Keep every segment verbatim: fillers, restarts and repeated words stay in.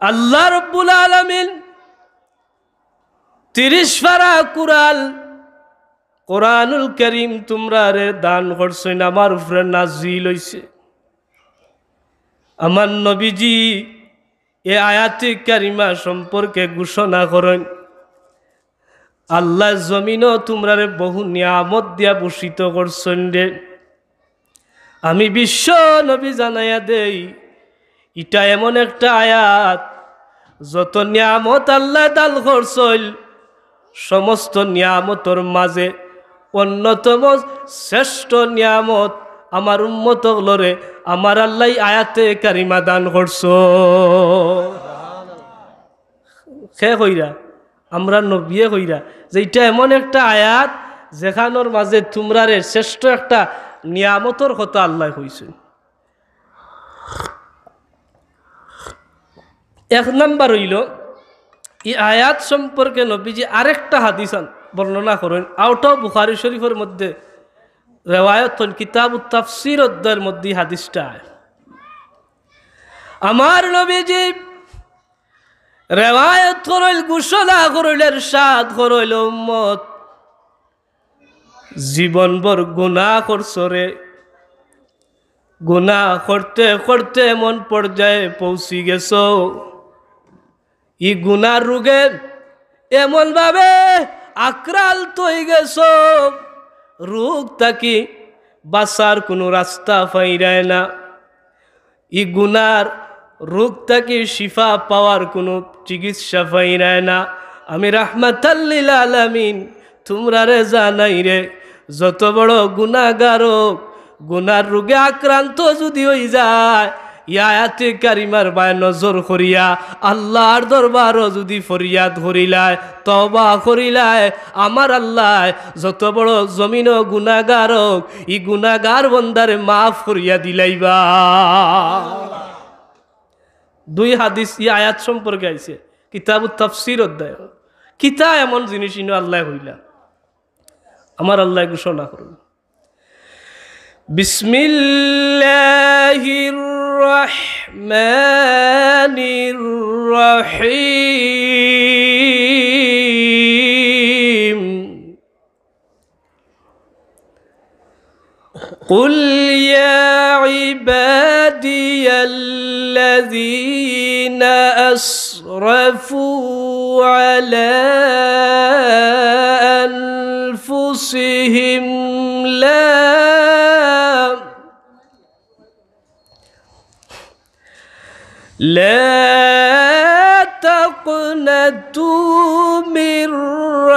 আল্লাহ রব্বুল আলামিন তিরিশ পারা কুরআন, কোরআনুল করিম তুমরারে দান করছইন, আমার উপরে নাজিল অইছে। আমার নবীজি এ আয়াতে কারিমা সম্পর্কে ঘোষণা করইন, আল্লাহ জমিনও তুমরারে বহু নিয়ামত দিয়া ভূষিত করছইন রে। আমি বিশ্ব নবী জানাইয়া দেই, ইটা এমন একটা আয়াত, যত নিয়ামত আল্লাহ দান করছইন, সমস্ত নিয়ামতর মাঝে অন্যতম শ্রেষ্ঠ নিয়ামত আমার উম্মত অকলরে আমার আল্লাহ আয়াতে কারিমা দান করছইন। কে কইরা? আমরা নবিয়ে কইরা যে ইটা এমন একটা আয়াত যেখানোর মাঝে তুমরারে শ্রেষ্ঠ একটা নিয়ামতর কথা আল্লাহ কইছইন। এক নাম্বার অইলো, ই আয়াত সম্পর্কে নবীজি আরেকটা হাদিস আন-, বর্ণনা করইন, অউটাও বুখারী শরীফর মধ্যে রেওয়ায়ত অইন, কিতাবুত তাফসীর অধ্যায়র মধ্যে ই হাদিসটা আয়। আমার নবীজি রেওয়ায়ত করইল, ঘোষণা করইল, ইরশাদ করইল, উম্মত, জীবনভর গুনাহ করছো রে, গুনাহ করতে করতে এমন পর্যায়ে পৌঁছি গেছো, ই গুনার রোগে এমনভাবে আক্রান্ত অইগেছো, রোগ থাকি বাঁচার কুনু রাস্তা পাইরায় না। ই গুনার রোগ থাকি শিফা পাওয়ার কুনু চিকিৎসা পাইরায় না। আমি রাহমাতাল লিল আলামিন তুমরারে জানাই রে, যত বড় গুনাগার অউক, গুনার রোগে আক্রান্ত যুদি অইযায়, ই আয়াতে কারিমার বায় নজর করিয়া আল্লার দরবারো যুদি ফরিয়াদ করিলায়, তওবা করিলায়, আমার আল্লায় যত বড় জমিনো গুনাগার অউক, ই গুনাগার বন্দারে মাফ করিয়া দিলাইবা। দুই হাদিস ই আয়াত সম্পর্কে আইছে, কিতাবুত তাফসীর অধ্যায়। কিতা এমন জিনিস ইনো আল্লায় কইলা? আমার আল্লায় ঘোষণা করইন, بسم الله الرحمن الرحيم. قل يا عبادي الذين أسرفوا على أنفسهم لا، لا تقنطوا من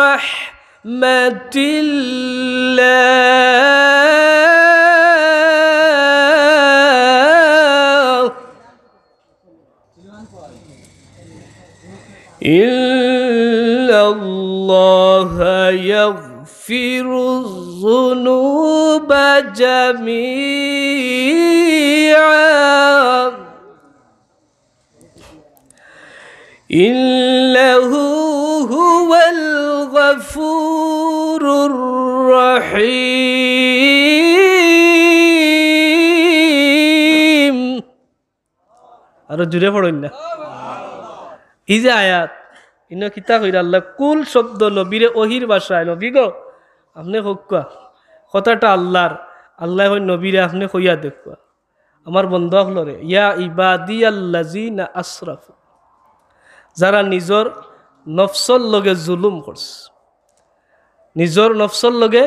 رحمة الله، إن الله يغفر الذنوب جميعا، إنه هو الغفور الرحيم. আরো জোরে পড়ইন না। ই যে আয়াত, ইনো কিতা কইরা আল্লায়, কুল শব্দ নবীরে ওহির ভাষায়, নবী গো, আপনে কউক্কা। কথাটা আল্লার, আল্লায় কইন নবীরে আপনে কইয়া দেউক্কা। আমার বন্দা অকলরে, ইয়া ইবাদিয়াল্লাযিনা আসরাফু, যারা নিজর নফসর লগে জুলুম করছে, নিজর নফসর লগে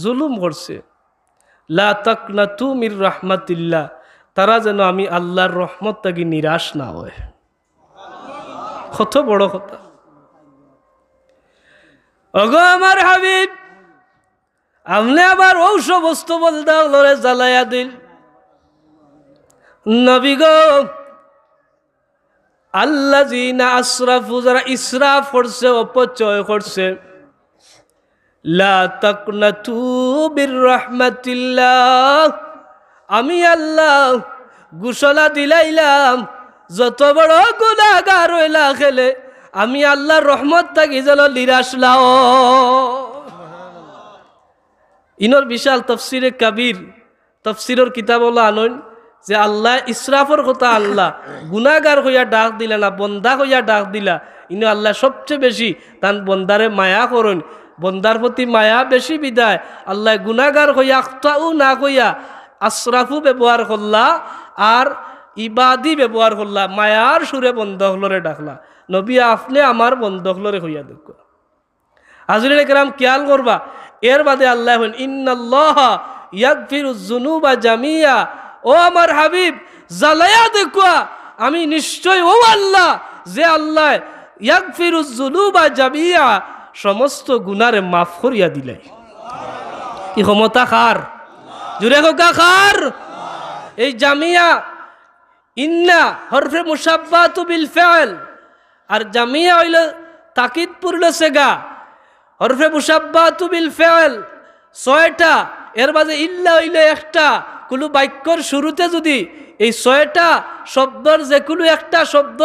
জুলুম করছে, লা তাকনাতু মির রাহমাতিল্লাহ, তারা যেন আমি আল্লার রহমত থাকি নিরাশ না অয়। কত বড় কথা। ওগো আমার হাবিব, আপনে আবার অউ সমস্ত বন্দা অকলরে জ্বালাইয়া দিল। নবী গো, আল্লাযিনা আসরাফু, যারা ইসরাফ করছে, অপচয় করছে, লা তাকনাতু মির রাহমাতিল্লাহ, আমি আল্লায় ঘোষণা দিলাইলাম, যত বড় গুনাগার অইলা কেনে, আমি আল্লার রহমত থাকি যেন নিরাশ না অও। ইনোর বিশাল তাফসীরে কাবীর, তাফসীরর কিতাব অলা আনইন, যে আল্লায় ইসরাফর কথা আনলা, গুনাগার কইয়া ডাক দিলা না, বন্দা কইয়া ডাক দিলা। ইনো আল্লায় সবচে বেশি তান বন্দারে মায়া করইন, বন্দার প্রতি মায়া বেশি বিধায় আল্লায় গুনাগার কইয়া, আখতাউ না কইয়া, আসরাফু ব্যবহার করলা, আর ইবাদি ব্যবহার করলা, মায়ার সুরে বন্দা অকলরে ডাকলা। নবী, আপনে আমার বন্দা অকলরে কইয়া দেউক্কা। হাজিরিনে কেরাম, খিয়াল করবা, এর বাদে আল্লায় কইন, "ইন্নাল্লাহা ইয়াগফিরুজ জুনুবা জামিয়া।" ও আমার হাবিব, জ্বালাইয়া দেউক্কা, আমি নিশ্চয় অউ আল্লাহ, যে আল্লায় ইয়াগফিরুজ জুনুবা জামিয়া, সমস্ত গুনারে মাফ করিয়া দিলাই। ই ক্ষমতা কার? জুরে কউক্কা, কার? এই জামিয়া, ইন্না হরফে মুশাব্বাতু বিল ফেল, আর জামিয়া অইলো তাকিদপূর্ণ সেগা। হরফে মুশাব্বাতু বিল ফেল ছয়টা, এর মাঝে ইল্লা অইলো একটা। কুনু বাক্যর শুরুতে যুদি এই ছয়টা শব্দর যেকুনু একটা শব্দ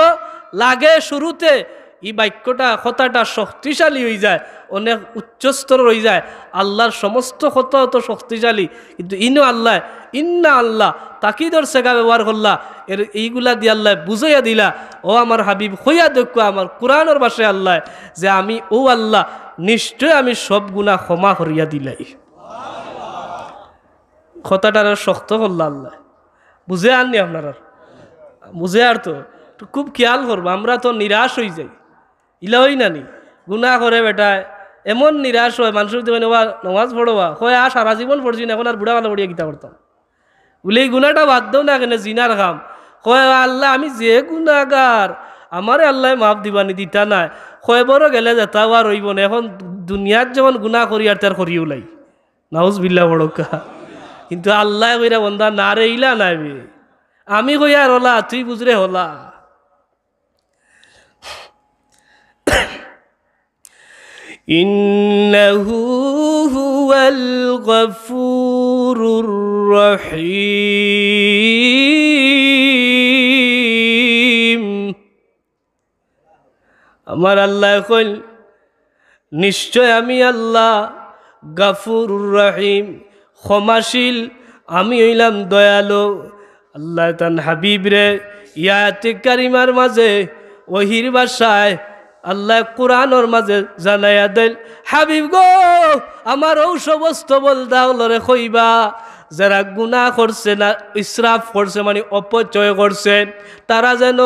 লাগে শুরুতে, ই বাক্যটা, কথাটা শক্তিশালী অইযায়, অনেক উচ্চস্তর অইযায়, আল্লার সমস্ত কথা অত শক্তিশালী। কিন্তু ইনো আল্লায়, ইন্না আল্লাহ, তাকিদর সেগা ব্যবহার করলা, এর ইগুলা দি আল্লায় বুঝাইয়া দিলা, ও আমার হাবিব, কইয়া দেউক্কা আমার কুরআনর ভাষায় আল্লায়, যে আমি অউ আল্লাহ, নিশ্চয় আমি সব গুনা ক্ষমা করিয়া দিলাই। কথাটারে শক্ত করলা আল্লায়। বুঝে আর নি আপনারার? বুঝে আর তো। একটু খুব খিয়াল করবা, আমরা তো নিরাশ অইযাই। ইলা অয় না নি? গুনা করে বেটায়, এমন নিরাশ অয়, মানষে কইন, "ওবা, নমাজ পড়ো বা।" কয়, "আ, সারা জীবন পড়ছি না, এখন আর বুড়া কালে পড়িয়া কিতা করতাম?" বুলে, "ই গুনাটা বাদ দেও না কেনে, জিনার কাম।" কয়, "আল্লাহ, আমি যে গুনাগার, আমারে আল্লায় মাফ দিবা নি, দিতা নায়।" কয়, "বড় গেলে যেতা অওয়ার অইবো না, এখন দুনিয়াত যখন গুনা করি আর তার করিউ লাই।" নাউজুবিল্লাহ বড়কা। কিন্তু আল্লায় কইরা, "বন্দা, না রে, ইলা নায় বে। আমি কইয়ার অলা, তুই বুঝরে হলা।" ইন্নাহু হুয়াল গাফুরুর রহিম। আমার আল্লায় কইল, "নিশ্চয় আমি আল্লাহ গাফুরুর রহিম, ক্ষমাশীল, আমি অইলাম দয়ালু।" আল্লায় তান হাবিবরে ই আয়াতে কারিমার মাঝে ওহির ভাষায় আল্লায় কুরআনর মাঝে জানাইয়া দেইল, "হাবিব গো, আমার অউ সমস্ত বন্দা অকলরে কইবা, যারা গুনা করছে না, ইসরাফ করছে, মানে অপচয় করছে, তারা যেন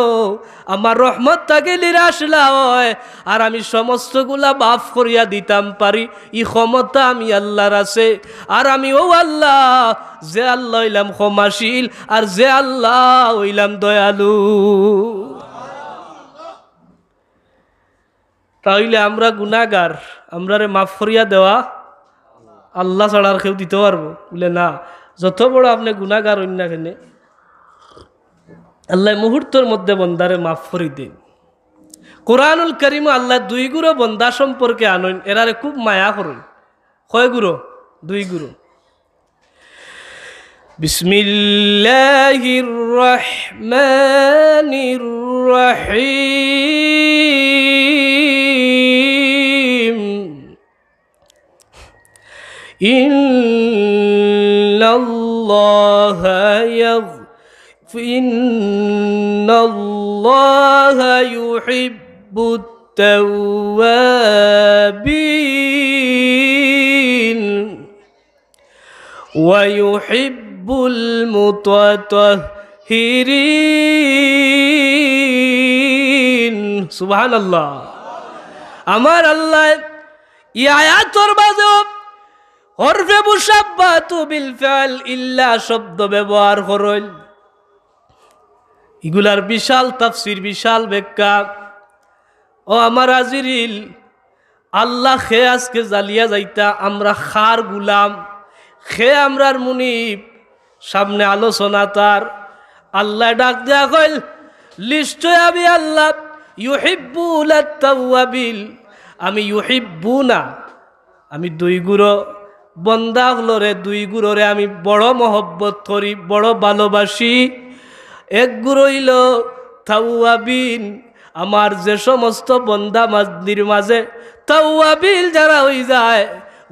আমার রহমত থাকি নিরাশ না অয়, আর আমি সমস্ত গুনা মাফ করিয়া দিতাম পারি, ই ক্ষমতা আমি আল্লার আছে। আর আমি অউ আল্লাহ, যে আল্লাহ অইলাম ক্ষমাশীল, আর যে আল্লাহ অইলাম দয়ালু।" তা অইলে আমরা গুনাগার, আমরারে মাফ করিয়া দেওয়া আল্লাহ ছাড়া আর কেউ দিতো পারবো? বুলে না, যত বড় আপনে গুনাগার অইন না কেনে, আল্লায় মুহূর্তর মধ্যে বন্দারে মাফ করি দেইন। কুরআনুল কারিমো আল্লায় দুই গুরু বন্দা সম্পর্কে আনইন, এরারে খুব মায়া করইন। কয় গুরু? দুই গুরু। বিসমিল্লাহির রহমানির রহিম। إن الله يغ إن الله يحب التوابين ويحب المتطهرين. সুবহানাল্লাহ। আমার আল্লাহ ই আয়াতর মাঝেও হরফে মুশাব্বাতু বিল ফিল ইল্লা শব্দ ব্যবহার করইল। ইগুলার বিশাল তাফসীর, বিশাল ব্যাখ্যা। ও আমার হাজিরিন, আল্লাহ কে আজকে জ্বালিয়া যাইতা, আমরা কার গুলাম, কে আমরার মুনিব, সামনে আলোচনা তার। আল্লায় ডাক দিয়া কইল, নিশ্চয় আমি আল্লাহ, ইউহিব্বুনাত তাওয়াবিন, আমি ইউহিব্বুনা, আমি দুই গুরু বন্দা অকলরে, দুই গুরুরে আমি বড় মহব্বত করি, বড় ভালোবাসি। এক গুরু অইলো তাওয়াবিন, আমার যে সমস্ত বন্দা বান্দির মাঝে তাওয়াবিন যারা অইযায়,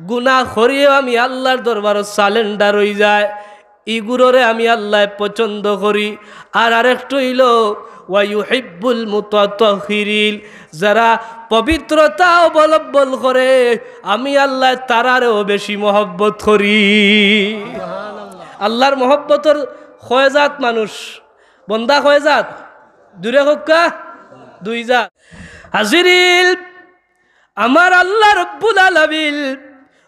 গুনা করিও আমি আল্লার দরবারো surrender অইযায়, ইগুররে আমি আল্লায় পছন্দ করি। আর আরেকটা অইলো, "ওয়া ইউহিব্বুল মুতাতাহহিরিন", যারা পবিত্রতা অবলম্বন করে, আমি আল্লায় তারারেও বেশি মহব্বত করি। আল্লার মহব্বতর কয় জাত মানুষ, বন্দা কয় জাত? জুরে কউক্কা, দুই জাত। হাজিরিন, আমার আল্লা রব্বুল আলামিন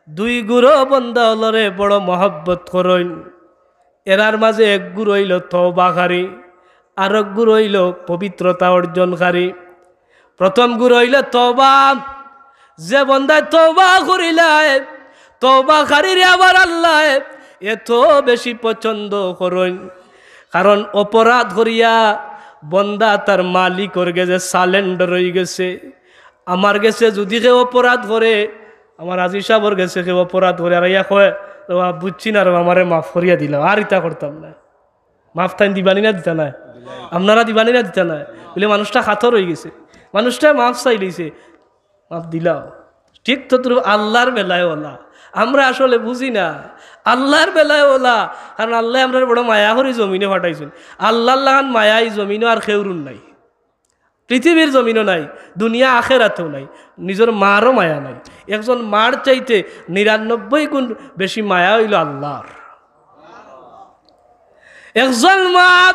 দুই গুরু বন্দা অকলরে বড় মহব্বত করইন। এরার মাঝে এক গুরু অইলো তওবাকারী, আরক গুরু অইলো পবিত্রতা অর্জনকারী। প্রথম গুরু অইলো তওবা। যে বন্দায় তওবা করিলায়, তওবাকারীরে আমার আল্লায় এত বেশি পছন্দ করইন, কারণ অপরাধ করিয়া বন্দা তার মালিকর গেছে surrender অইগেছে। আমার গেছে যুদি কেউ অপরাধ করে, আমার আজি সাবর গেছে কেউ অপরাধ করে, আর ইয়া কয়, "রে বা, বুঝছি না রে বা, আমারে মাফ করিয়া দিলাও, আর ইতা করতাম না।" মাফ তাইন দিবানি না দিতা নায়? আপনারা দিবানি না দিতা নায়? বুলে, "মানুষটা কাতর অইগেছে, মানুষটা মাফ চাইলিছে, মাফ দিলাও।" ঠিক তদ্রুপ আল্লার বেলায় অলা। আমরা আসলে বুঝি না, আল্লার বেলায় অলা, কারণ আল্লায় আমরারে বড় মায়া করি জমিনো পাঠাইছইন। আল্লার লাখান মায়া ই জমিনো আর কেউরুর নাই। পৃথিবীর জমিনো নাই, দুনিয়া আখেরাতেও নাই। নিজর মারও মায়া নাই। একজন মার চাইতে নিরানব্বই গুণ বেশি মায়া অইলো আল্লার। একজন মা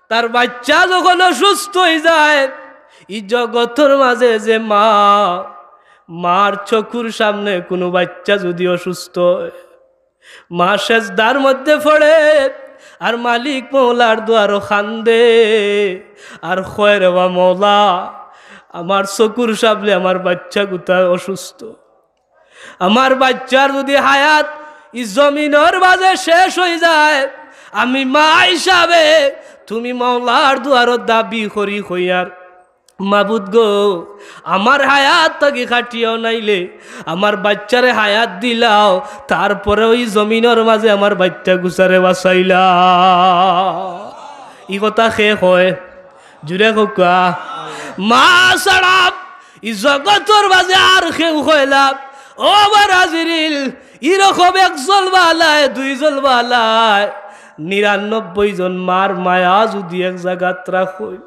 তার বাইচ্চা যখন অসুস্থ অইযায়, ই জগতর মাঝে যে মা, মার চকুর সামনে কুনু বাইচ্চা যুদি অসুস্থ অয়, মা সেজদার মধ্যে পড়ে আর মালিক মওলার দুয়ারো কান্দে আর কয়, "রে বা মওলা, আমার চকুর সামনে আমার বাইচ্চাগুতা অসুস্থ, আমার বাইচ্চার যুদি হায়াত ই জমিনর মাঝে শেষ অইযায়, আমি মা হিসাবে তুমি মওলার দুয়ারো দাবি করি কইয়ার, মাবুদ গো, আমার হায়াত থাকি কাটিও নাইলে আমার বাইচ্চারে হায়াত দিলাও, তারপরেও ই জমিনর মাঝে আমার বাইচ্চাগুতারে বাঁচাইলাও।" ই কথা কে কয়? জুরে কউক্কা। মা ছাড়া ই জগতর মাঝে আর কেউ কয় না। ও আমার হাজিরিন, ইরকম একজন বালায়, দুইজন বালায়, নিরানব্বই জন মার মায়া যুদি এক জাগাত রাখইন,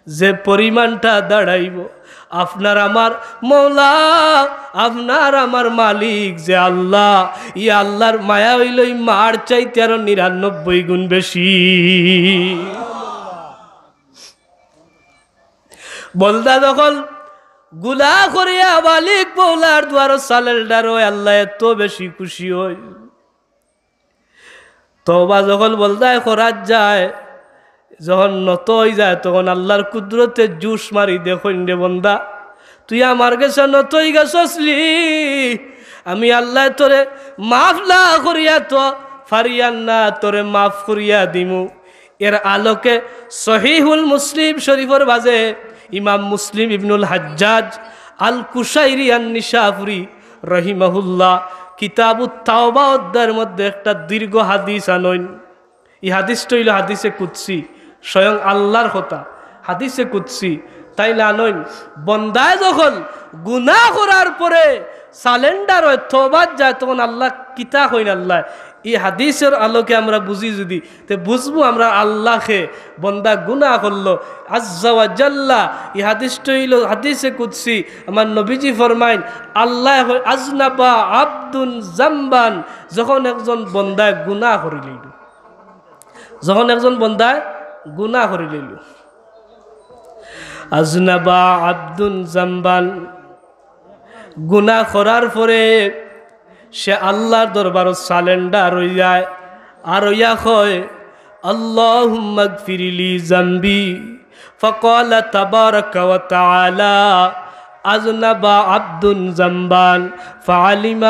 যে পরিমাণটা দাঁড়াইবো, আপনার আমার মওলা, আপনার আমার মালিক যে আল্লা, ই আল্লার মায়া অইলো ই মার চাইতে আরো নিরানব্বই গুণ বেশি। বন্দা যখন গুনা করিয়া মালিক মওলার দুয়ারো surrender অয়, আল্লা এত বেশি খুশি অয়। তওবা যখন বন্দায় করাত যায়, যখন নত অইযায়, তখন আল্লার কুদরতে জোশ মারি দে, কইন, "রে বন্দা, তুই আমার গেছে নত অইগেছস নি, আমি আল্লায় তোরে মাফ না করিয়া তো পারিয়ার না, তোরে মাফ করিয়া দিমু।" এর আলোকে সহিহুল মুসলিম শরীফর মাঝে ইমাম মুসলিম ইবনুল হাজ্জাজ আল কুশাইরি আন নিশাপুরি রহিমাহুল্লাহ কিতাবুত তাওবা অধ্যায়র মধ্যে একটা দীর্ঘ হাদিস আনইন। ই হাদিসটা অইলো হাদিসে কুদসি, স্বয়ং আল্লার কথা। হাদিসে কুদসি তাইন আনইন, বন্দায় যখন গুনা করার পরে surrender অয়, তওবাত যায়, তখন আল্লা কিতা কইন আল্লায়। ই হাদিসর আলোকে আমরা বুঝি যুদি, তে বুঝমু আমরা আল্লা কে। বন্দা গুনা করলো, আজ্জা ওয়া জাল্লা, ই হাদিসটা অইলো হাদিসে কুদসি। আমার নবীজি ফরমাইন, আল্লায় কইন, "আজনাবা আবদুন জাম্বান", যখন একজন বন্দায় গুনা করিলিলো, যখন একজন বন্দায় গুনা করিলিলো, আজনাবা আবদুন জাম্বান, গুনা করার পরে সে আল্লার দরবারো surrender অইযায়, আর অইয়া কয়, "আল্লাহুম্মাগফিরলি জাম্বি।" فقال تبارك وتعالى: أذنب عبد ذنبا فعلم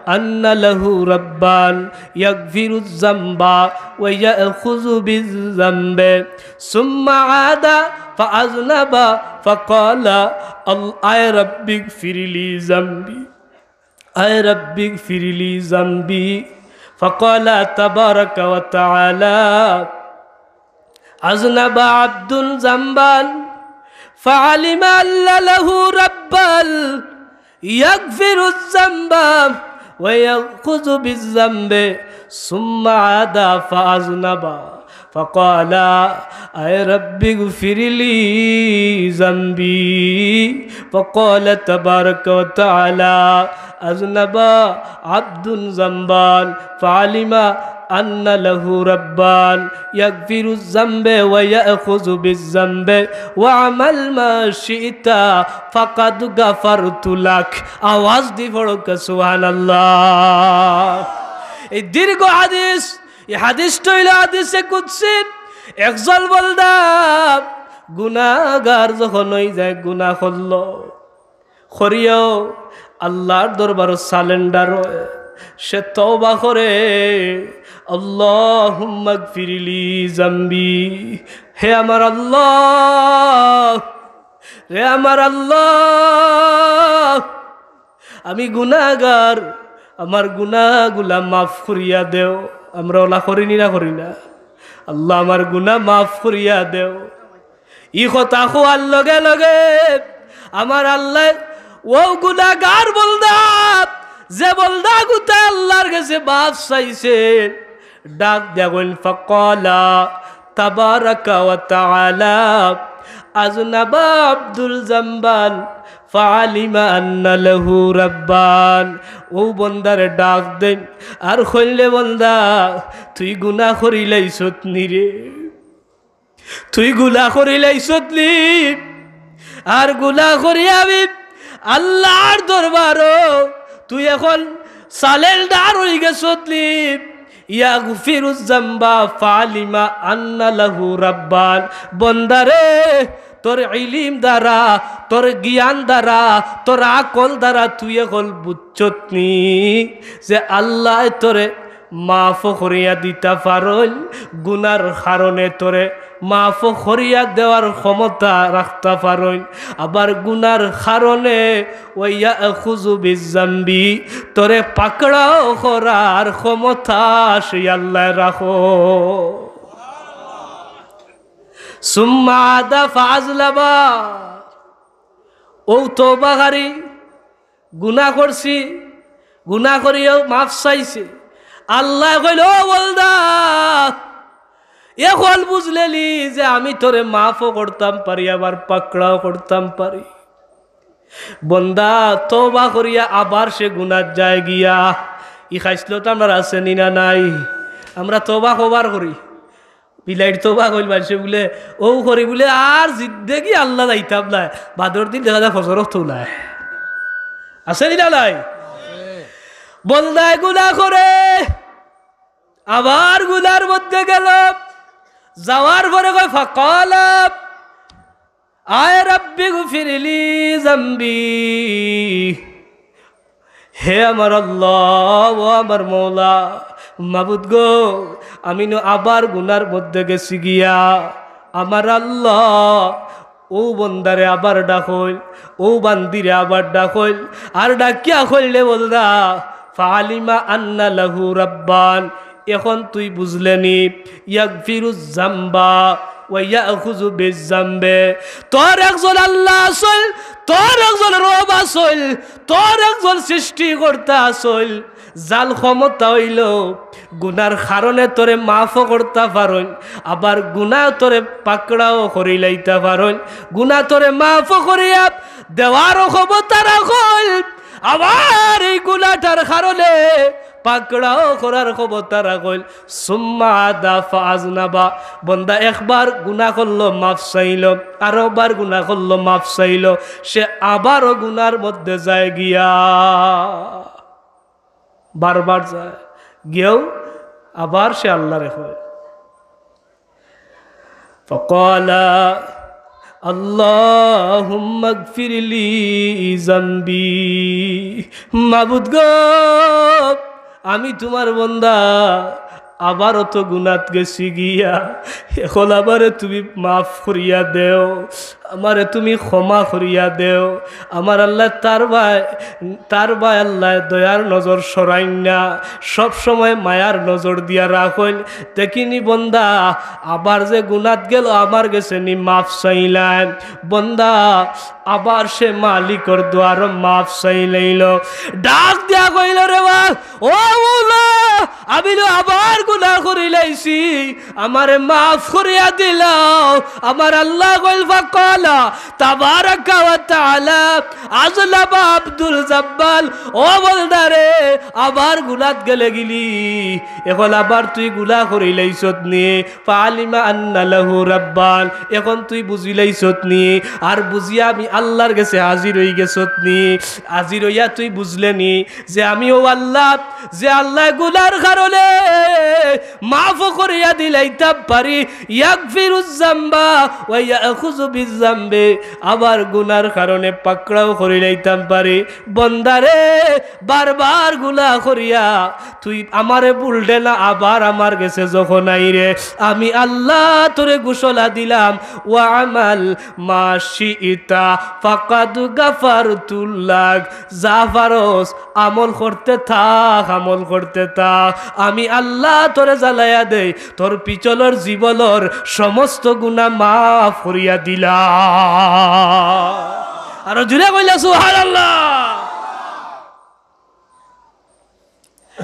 أن له ربا يغفر الذنب ويأخذ بالذنب، ثم عاد فأذنب فقال: আয় রব্বি গফিরলি জাম্বি, আয় রব্বি গফিরলি জাম্বি। فقال تبارك وتعالى: أذنب عبد ذنبا فعلم أن له ربا يغفر الذنب ويأخذ بالذنب ثم عاد فأذنب فقال أي رب اغفر لي ذنبي فقال تبارك وتعالى أذنب عبد ذنبا فعلم أن له ربا يغفر الذنب ويأخذ بالذنب واعمل ما شئت فقد غفرت لك। আওয়াজ দি পড়ো কা সুবহানাল্লাহ। এই দীর্ঘ হাদিস, এই হাদিসটা অইলো হাদিসে কুদসি। একজন বন্দা গুনাহগার যখন অই যায়, গুনাহ করলো, করিয়াও আল্লার দরবারো surrender অয়, সে তওবা করে, اللهم اغفر لي ذنبي, হে আমার আল্লাহ, রে আমার আল্লাহ, আমি গুনাহগার, আমার গুনাহগুলা মাফ করিয়া দেও। আমরা অলা করি নি না করি না? আল্লাহ, আমার গুনাহ মাফ করিয়া দেও। ই কথা কওয়ার লগে লগে আমার আল্লায় অউ গুনাহগার বন্দা, যে বন্দা গুতা আল্লার গেছে মাফ চাইছে, ডাক দিয়া কইন, فقال تبارك وتعالى أذنب عبد ذنبا فعلم أن له ربا। অউ বন্দারে ডাক দেইন, আর কইলে, বন্দা, তুই গুনাহ করিলাইছত নি রে? তুই গুনাহ করিলাইছত নি? আর গুনাহ করি আমি আল্লার দরবারো তুই এখন surrender অই গেছত নি? يغفر الذنب فعلم أن له ربا। বন্দারে, তোর ইলিম দ্বারা, তোর জ্ঞান দ্বারা, তোর আকল দ্বারা তুই এখন বুঝছত নি যে আল্লায় তোরে মাফও করিয়া দিতা পারইন, গুনার কারণে তোরে মাফও করিয়া দেওয়ার ক্ষমতা রাখতা পারইন, আবার গুনার কারণে ويأخذ بالذنب, তোরে পাকড়াও করার ক্ষমতা সেই আল্লায় রাখো। ثم عاد فأذنب। অউ তওবাকারী গুনাহ করছি, গুনাহ করিয়াও মাফ চাইছে। আল্লায় কইল, ও বন্দা, এখন বুঝলে নি যে আমি তোরে মাফও করতাম পারি, আবার পাকড়াও করতাম পারি। বন্দা তওবা করিয়া আবার সে গুনাত যায় গিয়া। ই খাইছলত আমরার আছে নি না নাই? আমরা তওবা কবার করি। বিলাইর তওবা কইল মানষে বুলে, অউ করি বুলে, আর জিন্দেগি আল্লাহ যাইতাম নায়। বাদর দিন দেখা যায় ফজর অক্ত উলায়। আছে নি না নাই? বন্দায় গুনাহ করে, আবার গুনার মধ্যে গেল। যাওয়ার পরে কয়, فقال أي رب اغفر لي ذنبي। হে আমার আল্লাহ, ও আমার মওলা, মাবুদ গো, আমি নু আবার গুনার মধ্যে গেছি গিয়া। আমার আল্লাহ, অউ বন্দারে আবার ডাকইল, অউ বান্দিরে আবার ডাকইল, আর ডাকিয়া কইলে বন্দা, فعلم أن له ربا। এখন তুই বুঝলে নি, يغفر الذنب ويأخذ بالذنب। তোর একজন আল্লাহ আছইল, তোর একজন রব আছইল, তোর একজন সৃষ্টিকর্তা আছইল, যার ক্ষমতা অইল গুনার কারণে তোরে মাফও করতা পারইন, আবার গুনা তোরে পাকড়াও করিলাইতা পারইন, গুনা তোরে মাফও করিয়া দেওয়ারও ক্ষমতা রাখইল, আবার এই গুনাটার কারণে পাকড়াও করার ক্ষমতা রাখইল। ثم عاد فأذنب। বন্দা একবার গুনা করলো, মাফ চাইল, আরোবার গুনা করলো, মাফ চাইল, সে আবারও গুনার মধ্যে যায় গিয়া, বারবার যায় গিয়াও আবার সে আল্লাহরে কয়। فقال اللهم اغفر لي ذنبي। মাবুদ গো, আমি তোমার বন্দা, আবারও তো গুনাত গেছি গিয়া, এখন আমারে তুমি মাফ করিয়া দেও, আমারে তুমি ক্ষমা করিয়া দেও। আমার আল্লাহ তার বায়, তার বায় আল্লাহ দয়ার নজর সরাইন না, সব সময় মায়ার নজর দিয়া রাখইন। দেখিনি বন্দা, আবার যে গুনাত গেল, আমার গেছে নি মাফ চাইলাম। বন্দা আবার সে মালিকর দুয়ারো মাফ চাইলাইল, ডাক দিয়া কইল, "রে বা, ও মৌলা, আমি তো আবার গুনাহ করিলাইছি, আমারে মাফ করিয়া দিলাও।" আমার আল্লাহ কইল, ফাকালা তাবারাকা ওয়া তাআলা, আজলাবা আব্দুল জাব্বার, ও বন্দারে, আবার গুনাত গেলে গিলি, এখন আবার তুই গুনাহ করিলাইছত নি, ফাআলিমা আন্না লাহু রাব্বান, এখন তুই বুঝিলাইছত নি, আর বুঝিয়া আমি আল্লাহর গেছে হাজির অই গেছত নি, হাজির অইয়া তুই বুঝলে নি যে আমি ও আল্লাহ, যে আল্লাহ গুনার কারণে মাফ করিয়া দিলাইতাম পারি, ইয়াগফিরুজ জাম্বা ওয়া ইয়াখুযু বিজ জাম্বি, আবার গুনার কারণে পাকড়াও করিলাইতাম পারি। বন্দারে, বারবার গুনাহ করিয়া তুই আমারে ভুললে না, আবার আমার গেছে যখন আইরে, আমি আল্লাহ তোরে ঘোষণা দিলাম, ওয়া আমাল মা শিইতা ফাকাদ গাফারতু লাক, যা পারস আমল করতে থাক, আমল করতে থাক, আমি আল্লাহ তোরে জ্বালাইয়া দেই, তোর পিছলর জীবনর সমস্ত গুনাহ মাফ করিয়া দিলাম। আরো জুরে কইলা সুবহানাল্লাহ।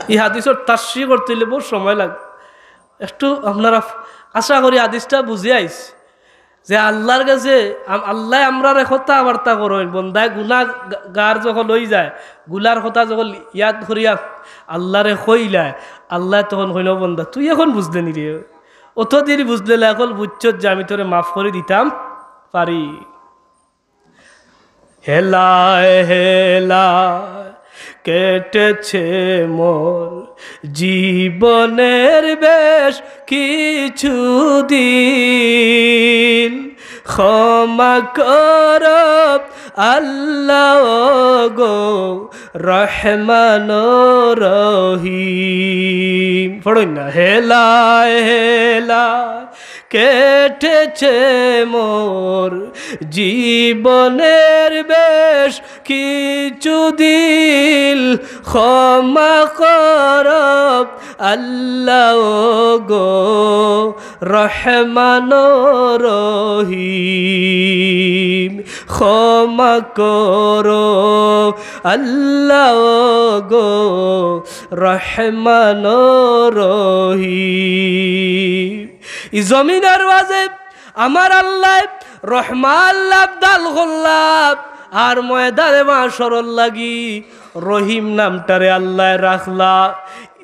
ই হাদিসর তাশরিহ করতে অইলে বউত সময় লাগে। একটু আপনারা, আশা করি হাদিসটা বুঝি আইছ যে আল্লাহর গেছে আম-, আল্লায় আমরারে কথাবার্তা করইন, বন্দায় গুনাহ গা-, গার যখন অই যায়, গুনার কথা যখন ইয়াদ করিয়া আল্লাহরে কইলায়, আল্লায় তখন কইন, "ও বন্দা, তুই এখন বুঝলে নি রে? অতদিন বুঝলে না, এখন বুঝছস যে আমি তোরে মাফ করি দিতাম পারি।" হেলায় হেলায় কেটেছে মোর জীবনের বেশ কিছু দিন, ক্ষমা করো আল্লাহ গো রহমান রহিম। পড়ইন না, হেলায় হেলায় কেটেছে মোর জীবনের বেশ কিছু দিন, ক্ষমা করো আল্লাহ গো রহমান রহিম, ক্ষমা করো আল্লাহ গো রহমান রহিম। ই জমিনর মাঝে আমার আল্লায় রহমান লাভ দান করলা, আর ময়দানে মাশরর লাগি রহিম নামটারে আল্লায় রাখলা।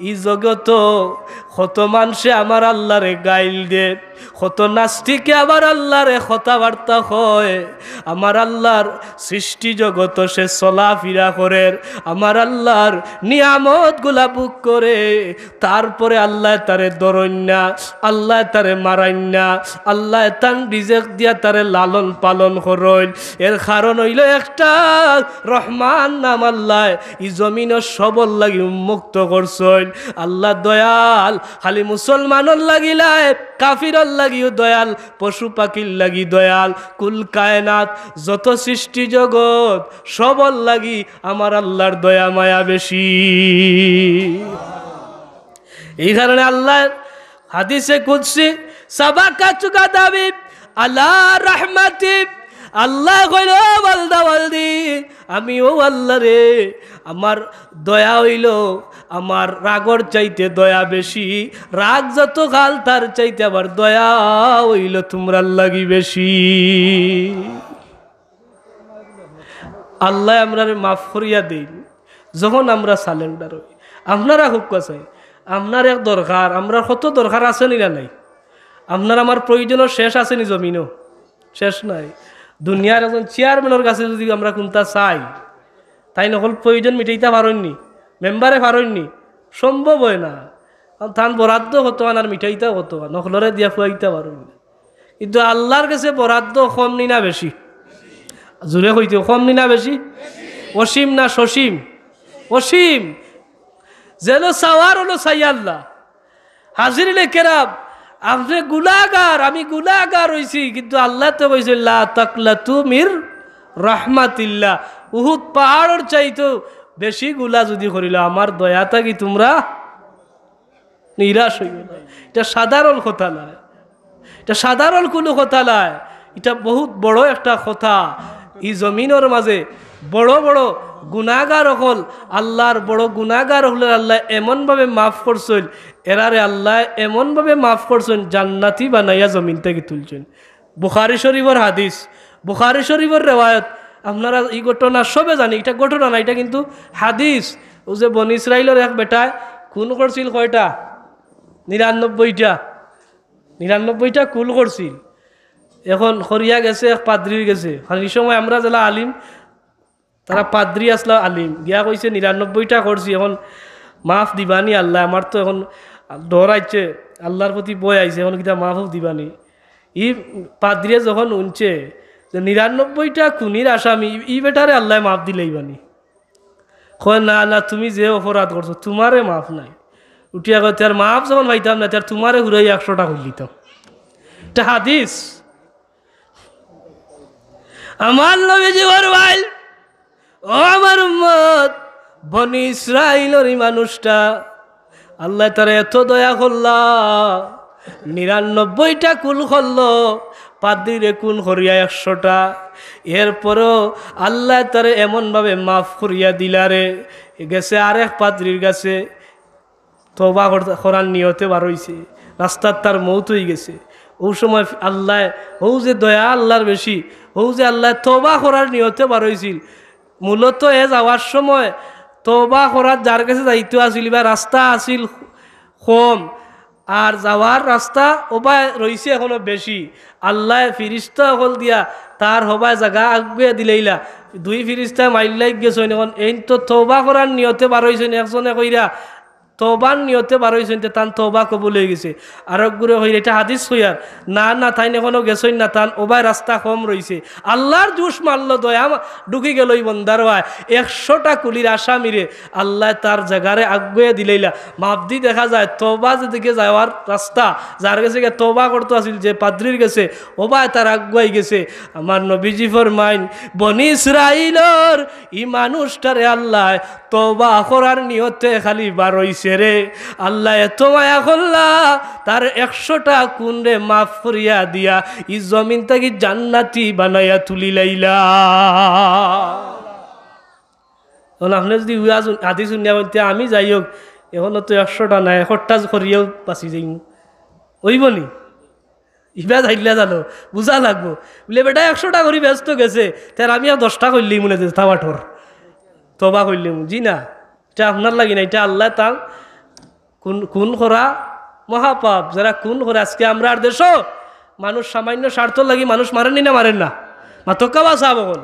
ই জগতো কত মানষে আমার আল্লাহরে গাইল দে, কত নাস্তিকে আমার আল্লাহরে কথাবার্তা কয়। আমার আল্লাহর সৃষ্টি জগতো সে চলাফিরা করের, আমার আল্লাহর নিয়ামতগুলা ভোগ করে, তারপরে আল্লায় তারে ধরইন না, আল্লায় তারে মারইন না, আল্লায় তান রিজেক দিয়া তারে লালন পালন করইন। এর কারণ অইলো একটা, রহমান নাম আল্লায় ই জমিনর সবর লাগি উন্মুক্ত করছইন। আল্লাহ দয়াল, খালি মুসলমানর লাগি নায়, কাফিরর লাগিও দয়াল, পশু পাখির লাগি দয়াল, কুল কায়নাত, যত সৃষ্টি জগৎ, সবর লাগি আমার আল্লাহর দয়া মায়া বেশি। এই কারণে আল্লাহর হাদিসে কুদসি, "সাবাকাত গাদাবি আলা রাহমাতি", আল্লায় কইল, "ও বান্দা বান্দি, আমি ও আল্লাহরে, আমার দয়া অইলো, আমার রাগর চাইতে দয়া বেশি, রাগ যত কাল তার চাইতে আবার দয়া অইলো তুমরার লাগি বেশি।" আল্লায় আমরারে মাফ করিয়া দেইন, যখন আমরা surrender অই। আপনারা কউক্কা চাই, আপনার এক দরকার, আমরার কত দরকার আছে নি না নাই? আপনার আমার প্রয়োজনর শেষ আছে নি জমিনো? শেষ নাই। দুনিয়ার একজন চেয়ারম্যানর গেছে যুদি আমরা কুন্তা চাই, তাইন অকল প্রয়োজন মিটাইতা পারইন নি? মেম্বারে পারইন নি? সম্ভব অয় না। কারণ তান বরাদ্দ কতখান আর মিটাইতা কতখান, অকলরে দিয়া ফুয়াইতা পারইন না। কিন্তু আল্লাহর গেছে বরাদ্দ কম নি না বেশি? জুরে কইতে, কম নি না বেশি? অসীম না সসীম? অসীম। যেন চাওয়ার অনো চাই আল্লাহ। হাজিরিনে কেরাম, আপনে গুনাগার, আমি গুনাগার অইছি, কিন্তু আল্লায় তো কইছইন, "লা তাকনাতু মির রাহমাতিল্লাহ।" উহুদ পাহাড়র চাইতেও বেশি গুনা যুদি করিলাও, আমার দয়া থাকি তুমরা নিরাশ অইও না। ইটা সাধারণ কথা নায়, ইটা সাধারণ কুনু কথা নায়, ইটা বউত বড় একটা কথা। ই জমিনর মাজে বড় বড় গুনাগার অকল, আল্লার বড় গুনাগার অকলরে আল্লায় এমনভাবে মাফ করছইন, এরারে আল্লায় এমনভাবে মাফ করছইন, জান্নাতি বানাইয়া জমিন থাকি তুলছইন। বুখারী শরীফর হাদিস, বুখারী শরীফর রেওয়ায়ত। আপনারা ই ঘটনা সবে জানি, ইটা ঘটনা না, ইটা কিন্তু হাদিস। অউ যে বনি ইসরাইলর এক বেটায় খুন করছিল কয়টা? নিরানব্বইটা। নিরানব্বইটা খুন করছিল। অখন করিয়া গেছে এক পাদ্রির গেছে। কারণ ই সময় আমরা যেলা আলিম, তারা পাদ্রি আছলা আলিম, গিয়া কইছে, "নিরানব্বইটা করছি, অখন মাফ দিবানি আল্লায়? আমার তো অখন ডর আইছে, আল্লার প্রতি ভয় আইছে, অখন কিতা মাফ দিবানি?" ই পাদ্রিয়ে যখন হুনছে যে নিরানব্বইটা খুনির আসামি, ই, ই বেটারে আল্লায় মাফ দিলাইবানি। কয়, "না, না, তুমি যে অপরাধ করছো, তুমারে মাফ নাই।" উঠিয়া কয়, "তে আর মাফ যখন পাইতাম না, তে আর তুমারে ঘুরাই একশোটা করিলিতাম।" ইটা হাদিস। আমার নবীজি ফরমাইল, "ও আমার উম্মত, বনি ইসরাইলর ই মানুষটা, আল্লায় তারে এত দয়া করলা, নিরানব্বইটা খুন করলো, পাদ্রিরে খুন করিয়া একশোটা, এরপরেও আল্লায় তারে এমনভাবে মাফ করিয়া দিলারে, গেছে আরেক পাদ্রির গেছে, তওবা কর-, করার নিয়তে বার অইছে, রাস্তাত তার মউত অইগেছে।" অউ সময় আল্লায়, অউ যে দয়া আল্লার বেশি, অউ যে আল্লায় তওবা করার নিয়তে বার অইছিল, মূলত এ যাওয়ার সময় তওবা করাত যার গেছে যাইতো আছিল, ইবার রাস্তা আছিল কম, আর যাওয়ার রাস্তা ওবায় রইছে অখনো বেশি। আল্লায় ফিরিস্তা অকল দিয়া তার হবায় জাগা আগুয়াই দিলাইলা। দুই ফিরিস্তা মাইল লাগি গেছইন, অখন এইন তো তওবা করার নিয়তে বার অইছইন, একজনে কইরা তওবার নিয়তে বার অইছইন, তে তান তওবা কবুল অইগেছে। আরক গুরে কইরা, ইটা হাদিস কইয়ার, না, না, তাইন অখনো গেছইন না, তান ওবায় রাস্তা কম রইছে। আল্লার জুশ মারলো, দয়া মা-, ঢুকি গেল ই বন্দার ওয়ায়। একশোটা খুনির আসামিরে আল্লায় তার জাগারে আগুয়াই দিলাইলা। মাফদি দেখা যায়, তওবা যেদিকে যাওয়ার রাস্তা, যার গেছে গিয়া তওবা করতো আছিল, যে পাদ্রির গেছে, ওবায় তার আগুয়াই গেছে। আমার নবীজি ফরমাইন, বনি ইসরাইলর ই মানুষটারে আল্লায় তওবা করার নিয়তে খালি বার অইছে রে। আল্লায় এত মায়া করলা, তার একশোটা খুনরে মাফ করিয়া দিয়া ই জমিন থাকি জান্নাতি বানাইয়া তুলিলাইলা। অখন আপনে যুদি ওয়াজ হাদিস হুনিয়া কইন, "তে আমি যাই হোক, অখনো তো একশোটা নাই, একটা করিয়াও বাচি যাইমু।" অইবো নি? ইবা যাইলা জানো, বুঝা লাগবো। বুলে, "বেটা, একশোটা করি বেহেস্তো গেছে, তে আর আমি আর দশটা করিলিমু নে, যে তাওয়াটর তওবা করিলিমু।" জি না, ইটা আপনার লাগি না, ইটা আল্লায় তান খুন, খুন করা মহাপাপ। যারা খুন করে, আজকে আমরার দেশো মানুষ সামান্য স্বার্থর লাগি মানুষ মারেনি না, মারের না? মাতক্কা বা সাব অকল।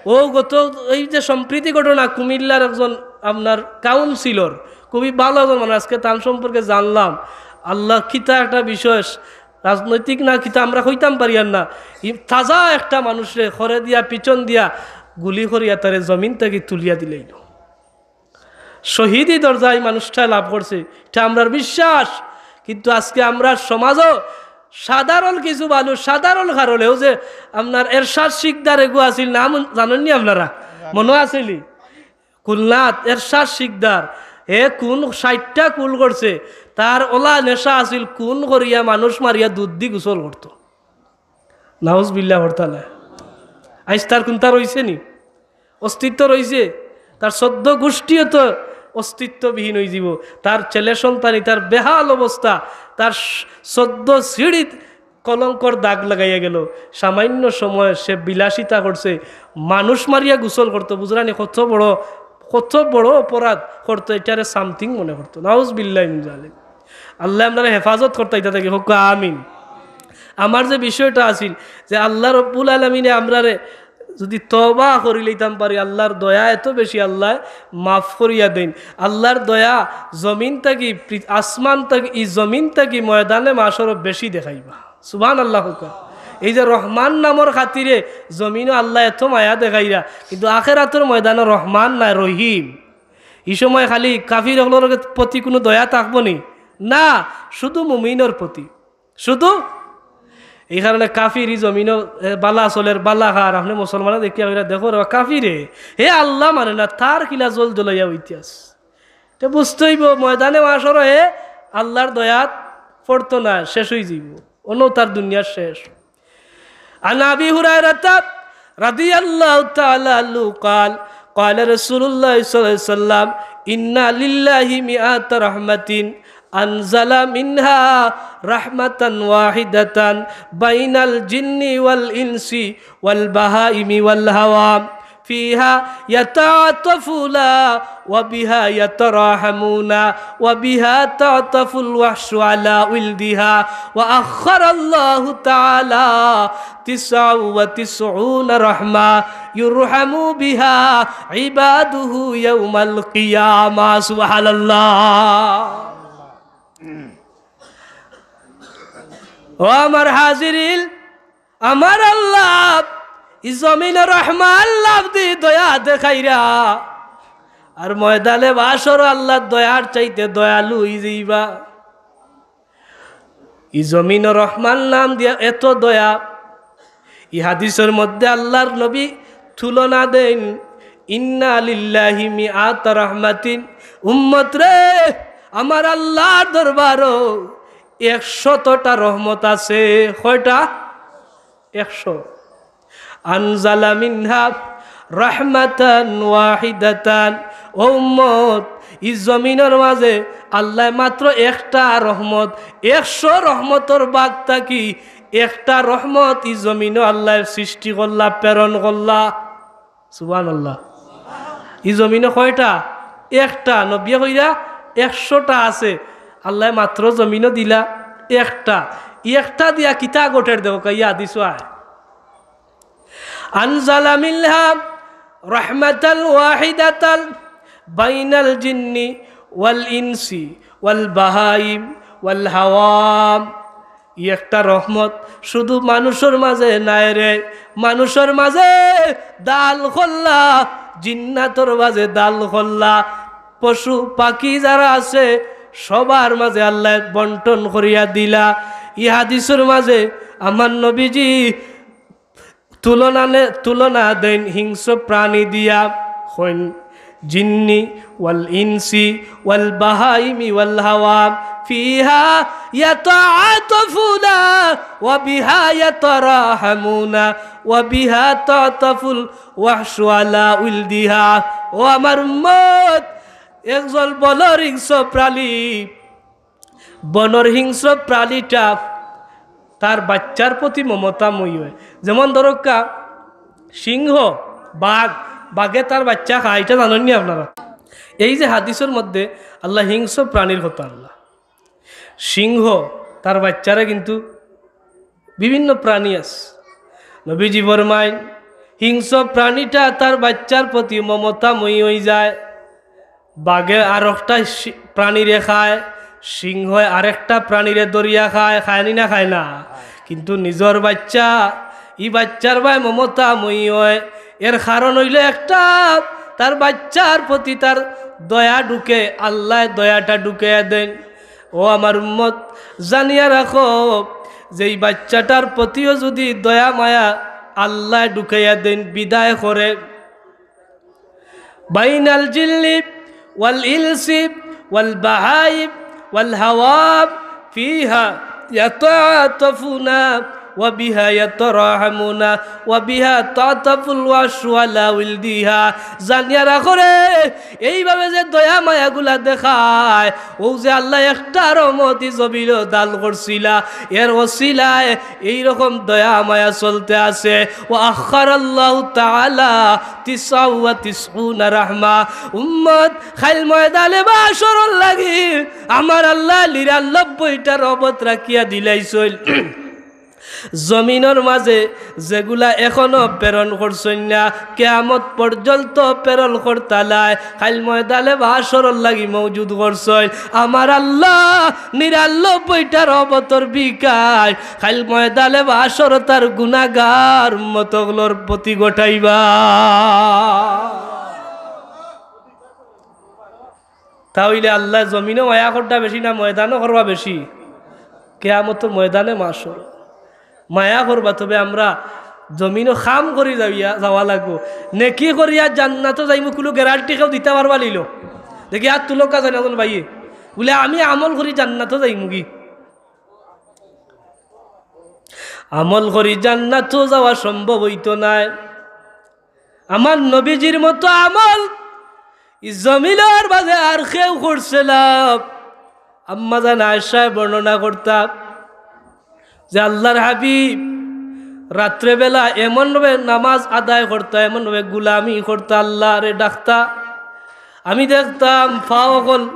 ও গত, এই যে সম্প্রীতি ঘটনা, কুমিল্লার একজন আপনার কাউন্সিলর, খুবই ভালো একজন মানুষ, আজকে তান সম্পর্কে জানলাম। আল্লাহ, কিতা একটা বিষয়, রাজনৈতিক না কিতা আমরা কইতাম পারিয়ার না। ই তাজা একটা মানুষরে খরে দিয়া, পিছন দিয়া গুলি করিয়া তারে জমিন থাকি তুলিয়া দিলাইলো। শহীদি দরজা ই মানুষটায় লাভ করছে, ইটা আমরার বিশ্বাস। কিন্তু আজকে আমরার সমাজো সাধারণ কিছু মানুষ, সাধারণ কারণে, অউ যে আপনার এরশাদ শিকদার এগু আছিল, নাম জানইন নি আপনারা? মনো আছিল নি? খুলনাত এরশাদ শিকদার, হে খুন, ষাইটটা খুন করছে, তার অলা নেশা আছিল, খুন করিয়া মানুষ মারিয়া দুধ দি গোসল করতো। নাউজুবিল্লাহ, হরতালে। আইজ তার কুনতা রইছে নি? অস্তিত্ব রইছে? তার চোদ্দ গোষ্ঠীও তো অস্তিত্ববিহীন অইযিবো। তার ছেলে সন্তানি, তার বেহাল অবস্থা, তার স-, চোদ্দ সিঁড়িত কলঙ্কর দাগ লাগাইয়া গেল। সামান্য সময় সে বিলাসিতা করছে, মানুষ মারিয়া গোসল করতো, বুঝরানি? কত বড়, কত বড় অপরাধ করতো, ইটারে something মনে করতো। নাউজুবিল্লাহ মিন জালিক। আল্লায় আমরারে হেফাজত করতা ইতা থাকি, কউক্কা আমিন। আমার যে বিষয়টা আছিল যে আল্লাহ রব্বুল আলামিনে আমরারে যুদি তওবা করি লইতাম পারি, আল্লাহর দয়া এত বেশি, আল্লায় মাফ করিয়া দেইন। আল্লাহর দয়া জমিন থাকি, পৃ-, আসমান থাকি, ই জমিন থাকি ময়দানে মাশরো বেশি দেখাইবা। সুবহানাল্লাহ কউক্কা। এই যে রহমান নামর খাতিরে জমিনো আল্লায় এত মায়া দেখাইরা, কিন্তু আখেরাতর ময়দানো রহমান নায়, রহিম। ই সময় খালি কাফির অকলর প্রতি কুনু দয়া থাকবো নি? না, শুধু মুমিনর প্রতি। শুধু এই কারণে কাফির ই জমিনো, এ, বালা চলের, বালা খার, আপনে মুসলমানে দেখিয়া কইরা, "দেখো রে, কাফিরে, হে আল্লাহ মানে না, তার কিলা জল জ্বলাইয়া অইতে আছে।" তে বুঝতে অইবো, ময়দানে মাশরো হে আল্লাহর দয়াত পড়তো না, শেষ অইযিবো, অনো তার দুনিয়ার শেষ। عن أبي هريرة رضي الله تعالى عنه قال، قال رسول الله صلى الله عليه وسلم: إن لله مائة رحمة أنزل منها رحمة واحدة بين الجن والإنس والبهائم والهوام، فيها يتعاطفون وبها يتراحمون وبها تعطف الوحش على ولدها، وأخر الله تعالى تسعة وتسعون رحمة يرحم بها عباده يوم القيامة. سبحان الله. ও আমার হাজিরিন, আমার আল্লাহ ই জমিনো রহমান লাভ দি দয়া দেখাইরা, আর ময়দানে মাশরো আল্লাহর দয়ার চাইতে দয়ালু অইযিবা। ই জমিনো রহমান নাম দিয়া এত দয়া। ই হাদিসর মধ্যে আল্লাহর নবী তুলনা দেইন, "ইন্না লিল্লাহি মিআতা রাহমাতিন।" উম্মত রে, আমার আল্লাহর দরবারো একশতটা রহমত আছে। কয়টা? একশো। আনজালা মিনহা রাহমাতান ওয়াহিদাতান। ও উম্মত, ই জমিনর মাঝে আল্লায় মাত্র একটা রহমত, একশো রহমতর ভাগ থাকি একটা রহমত ই জমিনো আল্লায় সৃষ্টি করলা, প্রেরণ করলা। সুবহানাল্লাহ। ই জমিনো কয়টা? একটা। নবিয়ে কইরা একশোটা আছে, আল্লায় মাত্র জমিনো দিলা একটা। ই একটা দিয়া কিতা ঘটের দেখো, ই হাদিসো আয়। আনজালা মিনহা রাহমাতান ওয়াহিদাতান বাইনাল জিন্নি ওয়াল ইনসি ওয়াল বাহাইম ওয়াল হাওয়াম। ই একটা রহমত শুধু মানুষর মাঝে নায় রে, মানুষর মাঝে দান করলা, জিন্নাতর মাঝে দান করলা, পশু পাখি যারা আছে সবার মাঝে আল্লায় বন্টন করিয়া দিলা। ই হাদিসর মাঝে আমার নবীজি তুলনা নে-, তুলনা দেইন হিংস্র প্রাণী দিয়া, কইন, জিন্নি ওয়াল ইনসি ওয়াল বাহাইমি ওয়াল হাওয়াম, ফিহা ইয়াতাআতাফুনা ওয়া বিহা ইয়াতারাহামুনা ওয়া বিহা তাতাফুল ওয়াহশু আলা উলদিহা। ও আমার উম্মত, একজন বনর হিংস্র প্রাণী, বনর হিংস্র প্রাণীটা তার বাচ্চার প্রতি মমতাময়ী অয়। যেমন ধরক্কা সিংহ, বাঘ, বাঘে তার বাচ্চা খায়, ইটা জানইন নি আপনারা? এই যে হাদিসর মধ্যে আল্লায় হিংস্র প্রাণীর কথা আনলা, সিংহ তার বাচ্চারে কিন্তু বিভিন্ন প্রাণী আছে। নবীজি ফরমাইন, হিংস্র প্রাণীটা তার বাচ্চার প্রতি মমতাময়ী অইযায়। বাঘে আরোকটা সি-, প্রাণীরে খায়, সিংহে আরেকটা প্রাণীরে ধরিয়া খায়, খায় নি না খায় না? কিন্তু নিজর বাচ্চা, ই বাচ্চার বায় মমতাময়ী অয়। এর কারণ অইলো একটা, তার বাচ্চার প্রতি তার দয়া ঢুকে, আল্লায় দয়াটা ঢুকাইয়া দেইন। ও আমার উম্মত, জানিয়া রাখো, যেই বাচ্চাটার প্রতিও যুদি দয়া মায়া আল্লায় ঢুকাইয়া দেইন, বিদায় করে, বাইনাল জিল্লি ওয়াল ইলসি ওয়াল বাহাইম ওয়াল হাওয়াম ফিহা ইয়াতাআতাফুনা ওয়া বিহা ইয়াতারাহামুনা ওয়া বিহা তাতাফুল ওয়াশু আলা উলদিহা। জানিয়া রাখো রে, এইভাবে যে দয়া মায়াগুলা দেখায়, অউ যে আল্লায় একটা রহমত ই জমিনো দান করছিলা, এর ওসিলায় এইরকম দয়া মায়া চলতে আছে। ওয়া আখারাল্লাহু তাআলা তিসআ ওয়া তিসউনা রাহমা। উম্মত, কাইল ময়দানে মাশরর লাগি আমার আল্লায় নিরানব্বইটা রহমত রাখিয়া দিলাইছইন। জমিনর মাঝে যেগুলা এখনো প্রেরণ করছইন না, কিয়ামত পর্যন্ত প্রেরণ করতা নায়, কাইল ময়দানে মাশরর লাগি মওজুদ করছইন। আমার আল্লাহ নিরানব্বইটা রহমতর বিকাশ কাইল ময়দানে মাশরো তার গুনাগার উম্মত অকলর প্রতি ঘটাইবা। তা অইলে আল্লায় জমিনো মায়া করতা বেশি না ময়দানো করবা বেশি? কিয়ামতর ময়দানে মাশর মায়া করবা। তবে আমরা জমিনো কাম করি যাইয়া, যাওয়া লাগবো। নেকি করিয়া জান্নাতো যাইমু, কুনু গ্যারান্টি কেউ দিতা পারবা নিলো? দেখি, আত তুলউক্কা চাইন একজন ভাইয়ে। বুলে, "আমি আমল করি জান্নাতো যাইমুগি।" আমল করি জান্নাতো যাওয়া সম্ভব অইতো নায়। আমার নবীজির মতো আমল ই জমিনর মাঝে আর কেউ করছে না। আম্মাজান আয়েশায় বর্ণনা করতা যে আল্লাহর হাবিব রাত্রেবেলা এমনভাবে নামাজ আদায় করতা, এমনভাবে গুলামি করতা, আল্লাহরে ডাকতা, আমি দেখতাম পাও অকল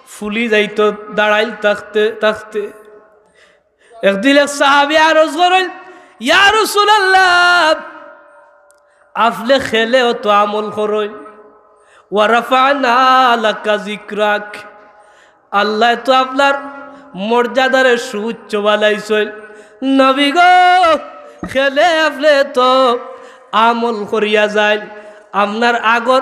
ফুলি যাইতো দাঁড়াইল থাকতে থাকতে। একদিন এক সাহাবী আরজ করইন, "ইয়া রাসূলুল্লাহ, আপনে কেনে অত আমল করইন? ওয়া রাফা'না লাকা যিকরাক।" আল্লায় তো আপনার মর্যাদারে সুউচ্চ বানাইছইন। নবী গো, কেনে আপনে অত আমল করিয়া যাইন? আপনার আগর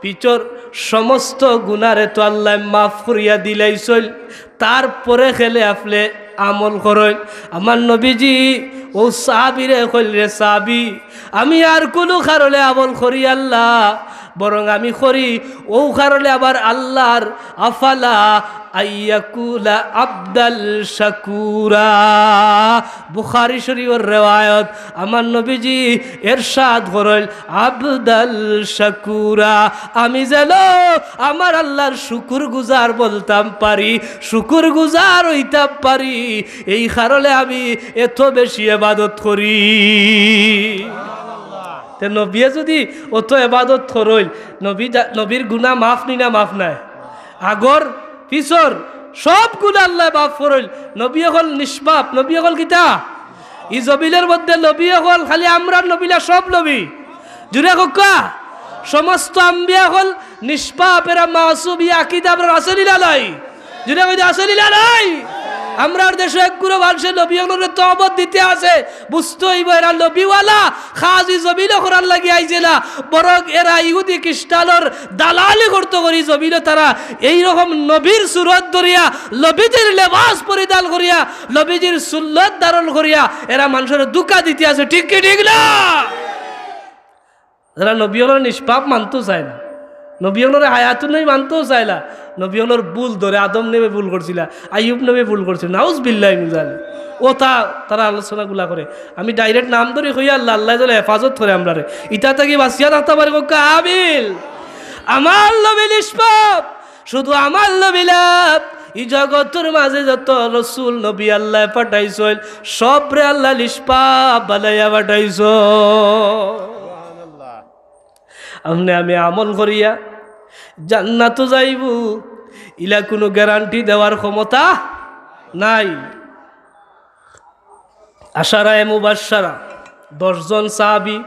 পিছর সমস্ত গুনারে তো আল্লায় মাফ করিয়া দিলাইছইন, তারপরে কেনে আপনে আমল করইন? আমার নবীজি অউ সাহাবীরে কইল, "রে সাহাবী, আমি আর কুনু কারণে আমল করি আল্লাহ, বরং আমি করি অউ কারণে আমার আল্লাহর আফালা আইয়াকুলা আবদাল শাকুরা।" বুখারী শরীফর রেওয়ায়ত। আমার নবীজি এরশাদ করইন, "আবদাল শাকুরা, আমি যেন আমার আল্লাহর শুকুর গুজার বলতাম পারি, শুকুর গুজার অইতাম পারি, এই কারণে আমি এত বেশি ইবাদত করি।" তে নবীয়ে যুদি অত ইবাদত করইন, নবী যা-, নবীর গুনা মাফ নি না মাফ নায়? আগর পিছর সব গুনা আল্লায় মাফ করইন। নবী অকল নিষ্পাপ, নবী অকল কিতা? ই জমিনর মধ্যে নবী অকল খালি আমরার নবী না, সব নবী। জুরে কউক্কা, সমস্ত আম্বিয়া অকল নিষ্পাপ, এরা মাসুম, ই আকিদা আমরার আছে নি না নাই? জুরে কইতা আছে নি না নাই? আমরার দেশো এক গুরু মানষে নবী অকলরে তহমত দিতে আছে, বুঝতে অইবো এরা নবীওয়ালা কাজ ই জমিনো করার লাগি আইছে না, বরং এরা ইহুদি খ্রিস্টানর দালালি করতো করি জমিনো। তারা এইরকম নবীর সুরত ধরিয়া, নবীজির লেবাস পরিধান করিয়া, নবীজির সুন্নত ধারণ করিয়া এরা মানষরে ধুকা দিতে আছে, ঠিক কি ঠিক না? যারা নবী অকলরে নিষ্পাপ মানতো চায় না, নবী অকলরে হায়াতুন নবী মানতো চায় না, নবী অকলর ভুল ধরে, আদম নবী ভুল করছিলা, আইয়ুব নবী ভুল করছিল, নাউজুবিল্লাহি মিন জালিক। অতা তারা আলোচনাগুলা করে। আমি direct নাম ধরি কই আল্লাহ, আল্লায় যেন হেফাজত করে আমরারে। ইতা থাকি বাঁচিয়া থাকতা পারি কউক্কা আমিন। আমার নবী নিষ্পাপ, শুধু আমার নবী না, ই জগতর মাঝে যত রসুল নবী আল্লায় পাঠাইছইন, সবরে আল্লায় নিষ্পাপ বানাইয়া পাঠাইছইন। আপনে আমি আমল করিয়া জান্নাতো যাইমু, ইলা কুনু গ্যারান্টি দেওয়ার ক্ষমতা নাই। আশারায়ে মুবাশশারা, দশ জন সাহাবী,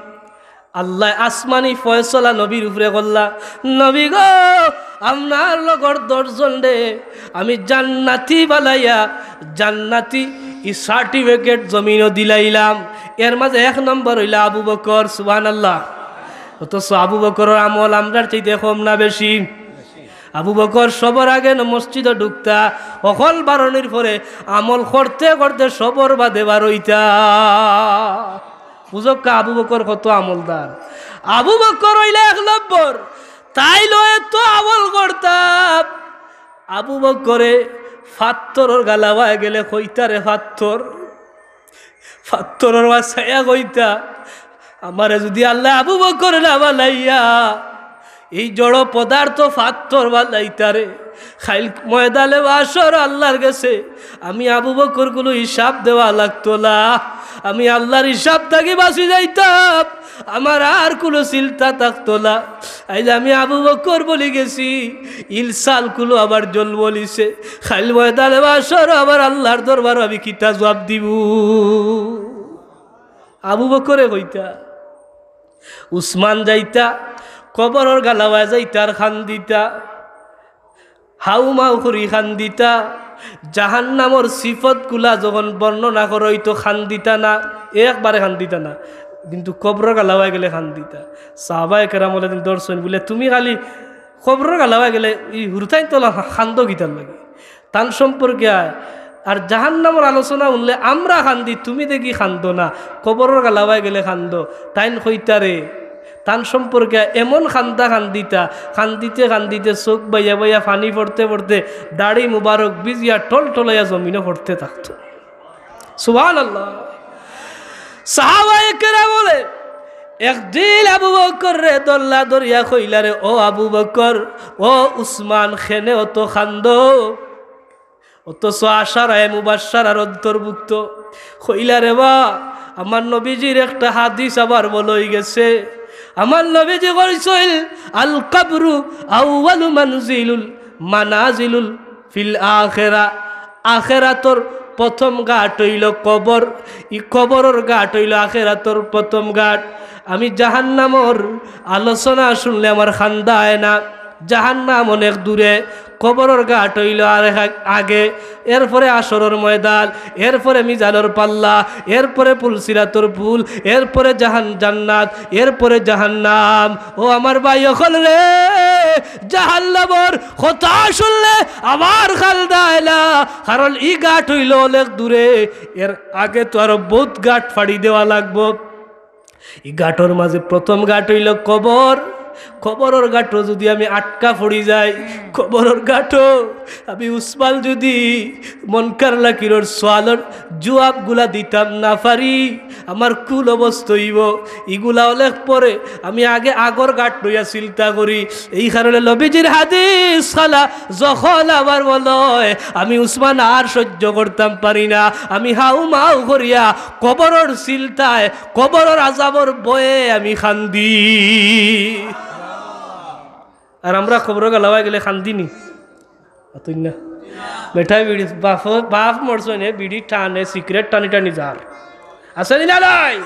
আল্লায় আসমানি ফয়সলা নবীর উপরে করলা, "নবী গো, আপনার লগর দশ জনরে আমি জান্নাতি বানাইয়া জান্নাতি ই certificate জমিনো দিলাইলাম।" এর মাঝে এক নম্বর অইলা আবু বকর, সুবহানাল্লাহ। অথচ আবু বকরর আমল আমরার চাইতে কম না বেশি? আবু বকর সবর আগে ন মসজিদো ঢুকতা, হকল বারনির পরে আমল করতে করতে সবর বাদে বারইতা। বুঝউক্কা আবু বকর কত আমলদার। আবু বকর অইলা এক নম্বর, তাইন অইলে এত আমল করতা। আবু বকরে ফাত্তরর গালাবায় গেলে কইতা, "রে ফাত্তর।" ফাত্তরর বায় চাইয়া কইতা, "আমারে যুদি আল্লায় আবু বকর না বানাইয়া, এই জড় পদার্থ ফাত্তর বানাইতা রে, কাইল ময়দানে মাশর আল্লার গেছে আমি আবু বকর কুনু হিসাব দেওয়া লাগতো না, আমি আল্লার হিসাব থাকি বাঁচি যাইতাম, আমার আর কুনু চিন্তা থাকতো না।" আইজ আমি আবু বকর বলি গেছি, ইলসাল কুলো আমার জল বলিছে, কাইল ময়দানে মাশর আমার আল্লার দরবারো আমি কিতা জুয়াব দিমু? আবু বকরে কইতা, উসমান যাইতা, কবরর গালাবায় যাইতা আর কান্দিতা, হাউ মাউ করি কান্দিতা, জাহান্নামর সিফতগুলা যখন বর্ণনা করইতো কান্দিতা না, একবারে কান্দিতা না, কিন্তু কবরর গালাবায় গেলে কান্দিতা। সাহাবায়ে কেরাম অকলে দিন ধরছইন, বুলে, "তুমি খালি কবরর গালাবায় গেলে ই হুরুতাইন তলা খান্দো কিতার লাগি? তান সম্পর্কে আয়। আর জাহান্নামর আলোচনা হুনলে আমরা খান্দি, তুমি দেখি খান্দো না, কবরর গালাবায় গেলে খান্দো। তাইন কইতারে, তান সম্পর্কে এমন খান্দা খান্দিতা, খান্দিতে খান্দিতে চোখ বাইয়া বাইয়া পানি পড়তে পড়তে দাড়ি মুবারক ভিজিয়া টলটলাইয়া জমিনো পড়তে থাকতো। সুবহানাল্লাহ। সাহাবায়ে কেরাম বলে, একদিন আবু বকররে ধরলা, ধরিয়া কইলারে, "ও আবু বকর, ও উসমান, কেনে অত খান্দো?" অথচ আশারায়ে মুবাশশারার অন্তর্ভুক্ত। কইলারে বা, আমার নবীজির একটা হাদিস আবার বলা অইগেছে। আমার নবীজি কইছইন, "আল কবরু আউয়ালু মানজিলুল মানাজিলুল ফিল আখেরা।" আখেরাতর প্রথম ঘাট অইলো কবর। ই কবরর ঘাট অইলো আখেরাতর প্রথম ঘাট। আমি জাহান্নামর আলোচনা হুনলে আমার খান্দা আয় না, জাহান্নাম অনেক দূরে, কবরর ঘাট অইলো আরেক আগ-, আগে, এরপরে হাশরর ময়দান, এরপরে মিজানর পাল্লা, এরপরে পুলসিরাতর পুল, এরপরে জাহান-, জান্নাত, এরপরে জাহান্নাম। ও আমার ভাই অকল রে, জাহান্নামর কথা হুনলে আমার খান্দা আয় না, কারণ ই ঘাট অইলো অনেক দূরে, এর আগে তো আরো বউত ঘাট ফাড়ি দেওয়া লাগবো। ই ঘাটর মাঝে প্রথম ঘাট অইলো কবর। কবরর ঘাটো যুদি আমি আটকা পড়ি যাই, কবরর ঘাটো আমি উসমান যুদি মুনকার নাকিরর সওয়ালর জুয়াবগুলা দিতাম না পারি, আমার কুন অবস্থা অইবো? ইগুলা অনেক পরে, আমি আগে আগর ঘাট লইয়া চিন্তা করি। এই কারণে নবীজির হাদিস খালা যখন আমার মনো অয়, আমি উসমান আর সহ্য করতাম পারি না, আমি হাউ মাউ করিয়া কবরর চিন্তায়, কবরর আজাবর ভয়ে আমি খান্দি। আর আমরা কবরর গালাবায় গেলে খান্দি নি? অতই না। বেটায় বিড়ি, বাপ, বাপ মরছইন, বিড়ি টানে, সিগারেট টানি টানি যার। আছে নি না নাই?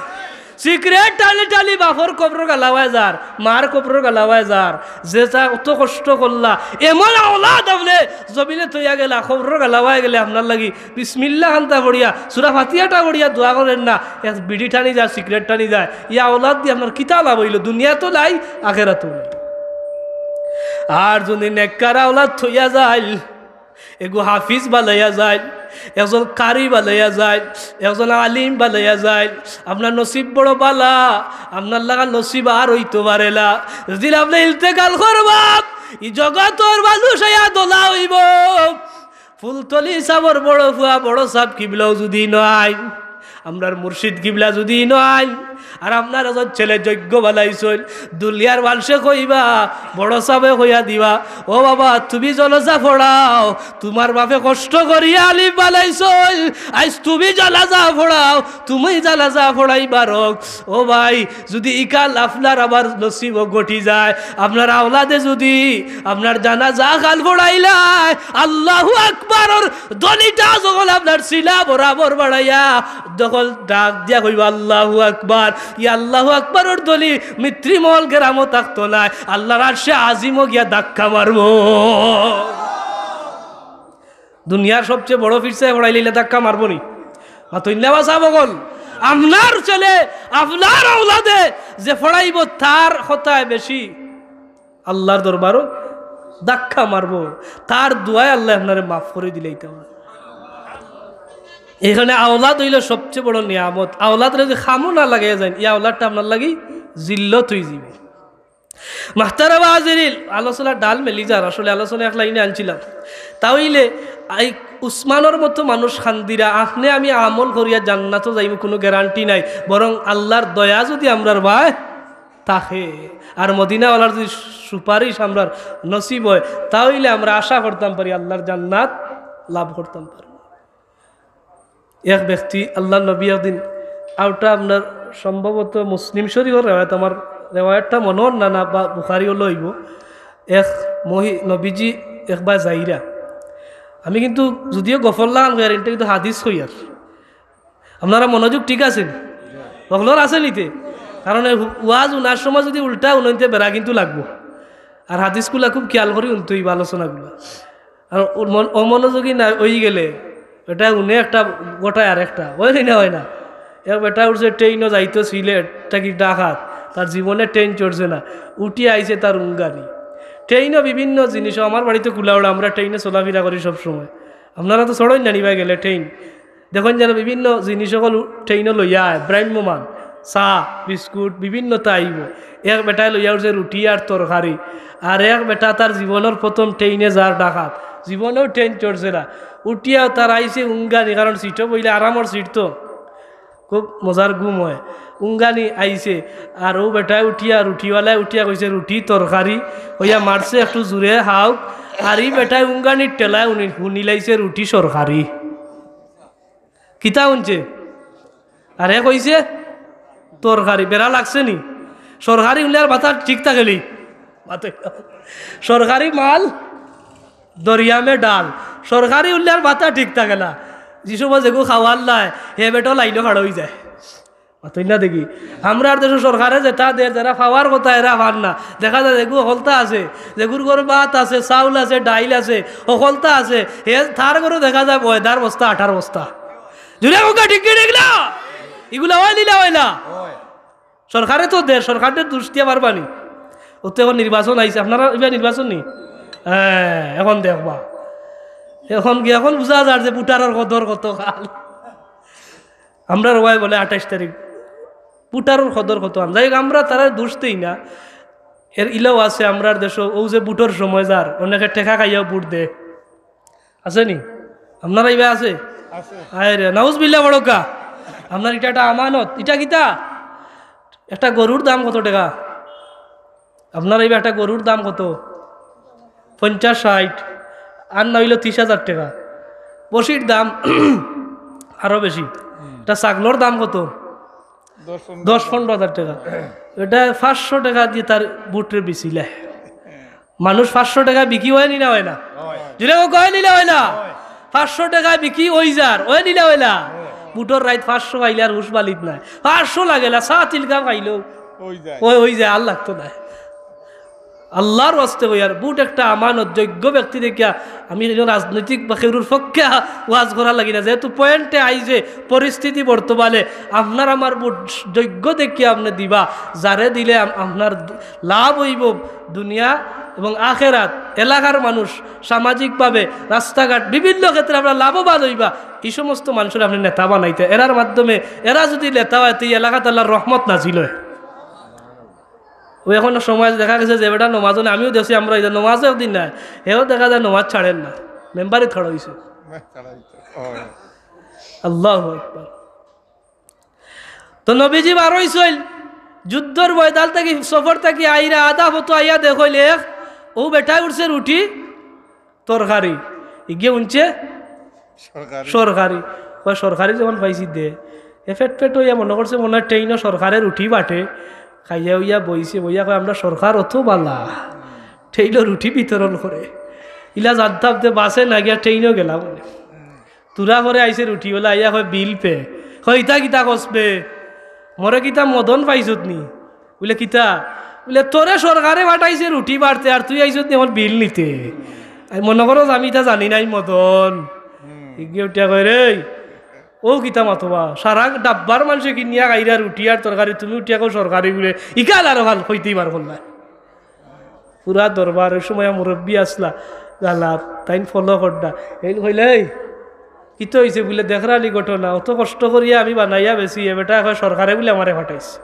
সিগারেট টানি টানি বাপর কবরর গালাবায় যার, মার কবরর গালাবায় যার। যে যা অত কষ্ট করলা, এমন আওলাদ আপনে জমিনে থইয়া গেলা, কবরর গালাবায় গেলে আপনার লাগি বিসমিল্লাহ খানতা পড়িয়া, সূরা ফাতিহাটা পড়িয়া দোয়া করইন না, এক বিড়ি টানি যায়, সিগারেট টানি যায়, ই আওলাদ দি আপনার কিতা লাভ অইলো? দুনিয়াত নাই, আখেরাতও নাই। আর যুদি নেককার আওলাদ থইয়া যাইল, এগু হাফিজ বানাইয়া যাইল, একজন কারি বানাইয়া যাইল, একজন আলিম বানাইয়া যাইল, আপনার নসিব বড় বালা, আপনার লাখান নসিব আর অইতো পারে না। যেদিন আপনে ইন্তেকাল করবা, ই জগতর মানুষ আইয়া দোলা অইবো। ফুলতলি সাবর বড় ফুয়া, বড় সাব কিবলাও যুদি নায়, আমরার মুর্শিদ কিবলা যুদি নায়, আর আপনার একজন ছেলে যোগ্য বানাইছইন, দুনিয়ার মানষে কইবা, বড় সাবে কইয়া দিবা, "ও বাবা, তুমি জনাজা পড়াও, তুমার বাপে কষ্ট করিয়া আলিম বানাইছইন, আইজ তুমি জনাজা পড়াও, তুমি জনাজা পড়াইবার অক।" ও ভাই, যুদি ইখান আপনার আমার নসিবো ঘটি যায়, আপনার আওলাদে যুদি আপনার জানাজা খান পড়াইলায়, আল্লাহু আকবারর ধ্বনিটা যখন আপনার সিনা বরাবর বাড়াইয়া, যখন ডাক দিয়া কইবা, "আল্লাহু আকবার", ই আল্লাহু আকবারর ধ্বনি মিত্রিমহল গেরামো থাকতো নায়, আল্লাহর আরশে আজিমো গিয়া ধাক্কা মারবো। দুনিয়ার সবচেয়ে বড় পীর সাবে পড়াইলে ইলা ধাক্কা মারবো নি? মাতইন না বা সাব অকল, আপনার ছেলে, আপনার আওলাদে যে পড়াইবো, তার কথায় বেশি আল্লাহর দরবারো ধাক্কা মারবো, তার দোয়ায় আল্লায় আপনারে মাফ করি দিলাইতা। এখানে আওলাদ অইলো সবচেয়ে বড় নিয়ামত। আওলাদরে যুদি কামো না লাগাইয়া যাইন, ই আওলাদটা আপনার লাগি জিল্লত অইযিবো। মাহতারাম হাজিরিন, আলোচনা ডাল মেলি যার, আসলে আলোচনা এক লাইনে আনছিলাম। তা অইলে এই উসমানর মতো মানুষ কান্দিরা, আপনে আমি আমল করিয়া জান্নাতো যাইমু, কুনু গ্যারান্টি নাই, বরং আল্লাহর দয়া যুদি আমরার বায় থাকে, আর মদিনাওয়ালার যুদি সুপারিশ আমরার নসিব অয়, তা অইলে আমরা আশা করতাম পারি আল্লাহর জান্নাত লাভ করতাম পারি। এক ব্যক্তি, আল্লাহর নবী একদিন, আউটা আপনার সম্ভবত মুসলিম শরীফর রেওয়ায়ত, আমার রেওয়ায়তটা মনো না, না বা বুখারি অইলে অইবো, এক মহি-, নবীজি একবার যাইরা। আমি কিন্তু যুদিও গফর লাগান কইয়ার, ইটা কিন্তু হাদিস কইয়ার। আপনারা মনোযোগ ঠিক আছে নি? হকলর আছে নিতে? কারণ এই হু-, ওয়াজ হুনার সময় যুদি উল্টা হুনইন তে বেড়া কিন্তু লাগবো। আর হাদিসগুলা খুব খেয়াল করি হুনতে অইবো, আলোচনাগুলা। আর ও মন-, অমনোযোগী না অইগেলে, বেটায় হুনে একটা, ঘটায় আরেকটা। অয় নি না, অয় না? এক বেটা উঠছে ট্রেইনো যাইতো সিলেট থাকি ঢাকাত, তার জীবনে ট্রেইন চড়ছে না, উঠি আইছে তার উঙ্গানি। ট্রেইনও বিভিন্ন জিনিসও, আমার বাড়িত কুলাউড়া, আমরা ট্রেইনে চলাফিরা করি সব সময়। আপনারা তো চড়ইন না নি বা গেলে ট্রেইন, দেখইন যেন বিভিন্ন জিনিস অকল ট্রেইনও লইয়া আয়, ভ্রাম্যমান, চা, বিস্কুট, বিভিন্নতা আইবো। এক বেটায় লইয়া উঠছে রুটি আর তরকারি, আর এক বেটা তার জীবনর প্রথম ট্রেইনে যার ঢাকাত, জীবনেও ট্রেইন চড়ছে না, উঠিয়াও তার আইছে উঙ্গানি, কারণ সিটও বইলে আরামর সিট তো, খুব মজার ঘুম অয়। উঙ্গানি আইছে, আর অউ বেটায় উঠিয়া, রুটিওয়ালায় উঠিয়া কইছে, "রুটি, তরকারি," কইয়া মারছে একটু জুরে, "হাউক।" আর ই বেটায় উঙ্গানির ঠেলায় উনি-, হুনিলাইছে, "রুটি সরকারি।" কিতা হুনছে? আরে কইছে, "তরকারি।" বেড়া লাগছে নি? সরকারি হুনলে আর মাথা ঠিক থাকে নি? মাথা, সরকারি মাল দরিয়া মে ডাল। সরকারি হুনলে আর মাথা ঠিক থাকে না। যে সময় যেগু খাওয়ার লায়, হে বেটাও লাইনও খাড়া অইযায়। মাতইন না দেখি। আমরার দেশো সরকারে যেটা দের, যারা পাওয়ার কথা, এরা পার না। দেখা যায় যেগু হকলতা আছে, যেগুর ঘরো ভাত আছে, চাউল আছে, ডাইল আছে, হকলতা আছে, হে তার ঘরো দেখা যায় ময়দার বস্তা, আটার বস্তা। জুরে কউক্কা, ঠিক কি ঠিক না? ইগুলা অয় নি না অয় না? সরকারে তো দের, সরকাররে দুষ দিয়া পারবা নি? অউ তো এখন নির্বাচন আইছে, আপনারা ইবার নির্বাচন নি? হ্যাঁ, এখন দেখবা। এখন কি, এখন বুঝা যার যে ভোটারর কদর কত কাল। আমরার ওয়াই বলে আঠাইশ তারিখ, ভোটারর কদর কত আন। যাই হোক, আমরা তারার দুষ দেই না। এর ইলাও আছে আমরার দেশো, অউ যে ভোটর সময় যার, অনেকে টেকা খাইয়াও ভোট দে। আছে নি? আপনারা ইবা আছে? আছে। আয় রে, নাউজুবিল্লাহ বড়কা। আপনার ইটা একটা আমানত। ইটা কিতা? একটা গরুর দাম কত টেকা? আপনারা ইবা একটা গরুর দাম কত? পঞ্চাশ ষাইট, আর না অইলে তিশ হাজার টেকা। বসির দাম আরো বেশি। একটা ছাগলর দাম কত? দশ পনেরো হাজার টেকা। ইটা পাঁচশো টেকা দিয়া তার ভোটরে বেচিলায়। মানুষ পাঁচশো টেকা বিকি অয় নি না অয় না? জুরে কউক্কা, অয় নি না অয় না? পাঁচশো টেকা বিকি অইযার, অয় নি না অয় না? ভোটর রাইত পাঁচশো পাইলে আর হুশ বালিত নাই। পাঁচশো লাগে না, চা তিলকা খাইলেও অইযায়, আর লাগতো নায়। আল্লার ওয়াস্তে কইয়ার, ভোট একটা আমানত। যোগ্য ব্যক্তি দেখিয়া, আমি একজন রাজনৈতিক বা কেউরুর পক্ষে ওয়াজ করার লাগি না, যেহেতু পয়েন্টে আইছে পরিস্থিতি বর্তমানে, আপনার আমার ভোট যোগ্য দেখিয়া আপনে দিবা, যারে দিলে আম-, আপনার লাভ অইবো দুনিয়া এবং আখেরাত। এলাকার মানুষ সামাজিকভাবে, রাস্তাঘাট, বিভিন্ন ক্ষেত্রে আমরা লাভবান অইবা। ই সমস্ত মানুষরে আপনে নেতা বানাইতা, এরার মাধ্যমে, এরা যুদি নেতা অয়, তে ই এলাকাত আল্লার রহমত নাজিল অয়। অউ এখন সমাজ দেখা গেছে যে বেটা নমাজও নাই, আমিও দেখছি, আমরা ইটা নমাজও একদিন নাই, হেও দেখা যায় নমাজ ছাড়ের না, মেম্বারিত খাড়া অইছে। আল্লাহু আকবার। তো নবীজি বার অইছইন যুদ্ধর ময়দান থাকি, সফর থাকি আইরা আধা পথো আইয়া দেখইন এক, অউ বেটায় উঠছে রুটি তরকারি, ইগিয়ে হুনছে সরকারি। সরকারি। কয়, "সরকারি যখন পাইছি দে।" হে ফেট ফেট অইয়া মনো করছে মনে অয় ট্রেইনো সরকারে রুটি বাটে। খাইয়া অইয়া বইছে, বইয়া কয়, "আমরা সরকার অত বালা, ট্রেইনো রুটি বিতরণ করে।" ইলা জানতাম তে বাসে না গিয়া ট্রেইনো গেলাম। তুরা করে আইছে রুটিওয়ালা, আইয়া কয়, "বিল পে।" কয়, "ইতা কিতা কস বে? মরে কিতা মদন পাইছত নি?" বুলে, "কিতা?" বুলে, "তোরে সরকারে পাঠাইছে রুটি বাটতে, আর তুই আইছত নি আমার বিল নিতে?" আমি মনো করো যে আমি ইতা জানি নাই মদন। ইগিয়ে উঠিয়া কয়, "রে, অউ কিতা মাতো বা? সারা ডাব্বার মানষে কিনিয়া খাইরা রুটি আর তরকারি, তুমি উঠিয়া কও সরকারি বুলে, ইখান আরো ভালা কইতেই পারো না।" পুরা দরবার, অউ সময় মুরব্বি আছলা, গালাত, তাইন ফলো কররা। এইন কইলা, "এই, কিতা অইছে?" বুলে, "দেখরানি ঘটনা, অত কষ্ট করিয়া আমি বানাইয়া বেচি, এ বেটায় কয় সরকারে বুলে আমারে পাঠাইছে।"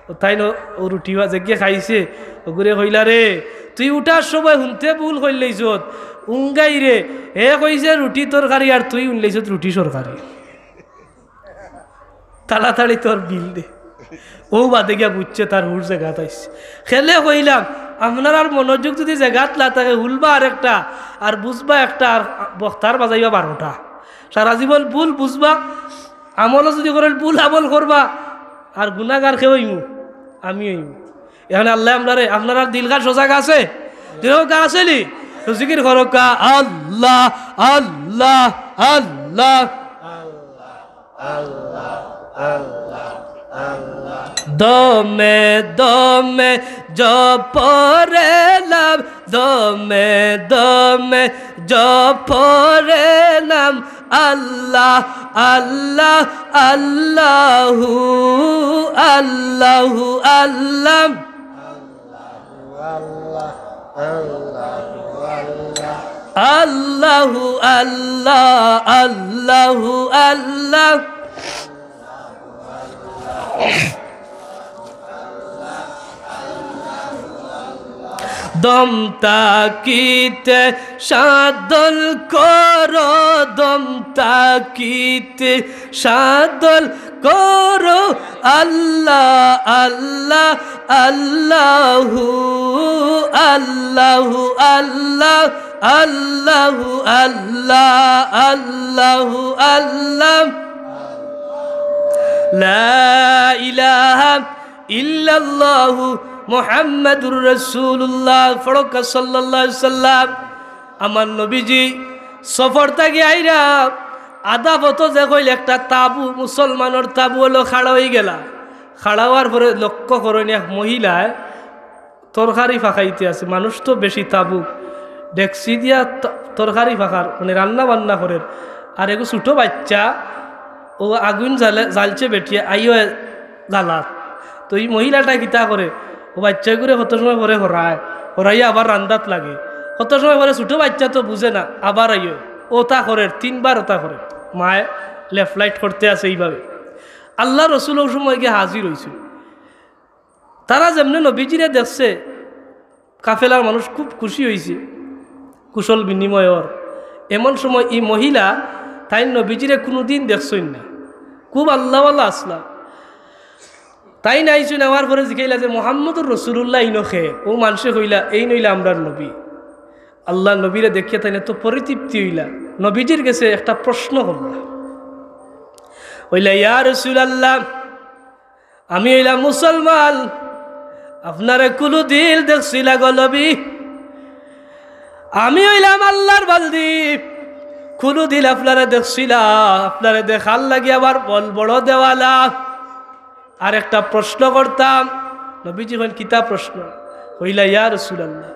অউ তাইন অউ, অউ রুটি বা-, যেগিয়ে খাইছে, অগুরে কইলা, "রে, তুই উঠার সময় হুনতে ভুল করিলাইছত, উঙ্গাইরে, হে কইছে রুটি তরকারি আর তুই হুনলাইছত রুটি সরকারি।" তাড়াতাড়ি তোর বিল দে। অউ বাদে গিয়া বুঝছে তার হুশ জেগাত আইছে। কেনে কইলাম, আপনারার মনোযোগ যুদি জেগাত না থাকে, হুনবা আরেকটা, আর বুঝবা একটা, আর বক্তার বাজাইবা বারোটা। সারা জীবন ভুল বুঝবা, আমলও যুদি করইন ভুল আমল করবা, আর গুনাগার কে অইমু? আমি অইমু। এখন আল্লায় আমরারে, আপনারার দিলখান সজাগ আছে? দিলখান আছে নি? তো জিকির করউক্কা, আল্লাহ, আল্লাহ, আল্লাহ। দমে দমে জপ রে নাম, দমে দমে জপ রে নাম, আল্লাহ, আল্লাহ, আল্লাহু, আল্লাহু, আল্লাহ। আল্লাহু আল্লাহ, আল্লাহু আল্লাহ। দম থাকিতে সাদল করো, দম থাকিতে সাদল করো। আল্লাহ, আল্লাহ, আল্লাহু, আল্লাহু, আল্লাহ, আল্লাহু, আল্লাহ, আল্লাহু, আল্লাহ। লা ইলাহা ইল্লাল্লাহু মুহাম্মাদুর রাসূলুল্লাহ। ফড়কা সাল্লাল্লাহু আলাইহি সাল্লাম। আমার নবীজি সফর থাকি আইরা আধা পথো যে কইল একটা তাবু, মুসলমানর তাবু অইলো খাড়া অইগেলা। খাড়া অওয়ার পরে লক্ষ্য করইন এক মহিলায় তরকারি ফাকাইতে আছে। মানুষ তো বেশি তাবুক, ডেকচি দিয়া ত-, তরকারি ফাকার, মানে রান্না বান্না করের। আর এগু ছোটো বাইচ্চা, অউ আগুইন জালে-, জালছে বেটিয়ে, আইও জালাত। তো ই মহিলাটায় কিতা করে, অউ বাইচ্চাগুরে কত সময় পরে হরায়, হরাইয়া আবার রান্দাত লাগে। কত সময় পরে ছোটো বাইচ্চা তো বুঝে না, আবার আইও, অতা করের, তিনবার অতা করের। মায় left right করতে আছে এইভাবে। আল্লার রসুল অউ সময় গিয়া হাজির অইছে। তারা যেমনে নবীজিরে দেখছে, কাফেলার মানুষ খুব খুশি অইছে, কুশল বিনিময় অর। এমন সময় ই মহিলা, তাইন নবীজিরে কুনুদিন দেখছইন না, খুব আল্লাওয়ালা আছলা। তাইন আইছইন, আওয়ার পরে জিকাইলা যে, "মুহাম্মদুর রাসূলুল্লাহ ইনো কে?" অউ মানষে কইলা, "এইন অইলা আমরার নবী।" আল্লার নবীরে দেখিয়া তাইন এত পরিতৃপ্তি অইলা, নবীজির গেছে একটা প্রশ্ন করলা, কইলা, "ইয়া রাসূলুল্লাহ, আমি অইলাম মুসলমান, আপনারে কুনুদিন দেখছি না গো নবী। আমি অইলাম আল্লার বান্দি, কুনুদিন আপনারে দেখছি না, আপনারে দেখার লাগি আমার মন বড় দেওয়ানা।" আর একটা প্রশ্ন করতাম। নবীজি কইন, "কিতা প্রশ্ন?" কইলা, "ইয়া রাসূলুল্লাহ,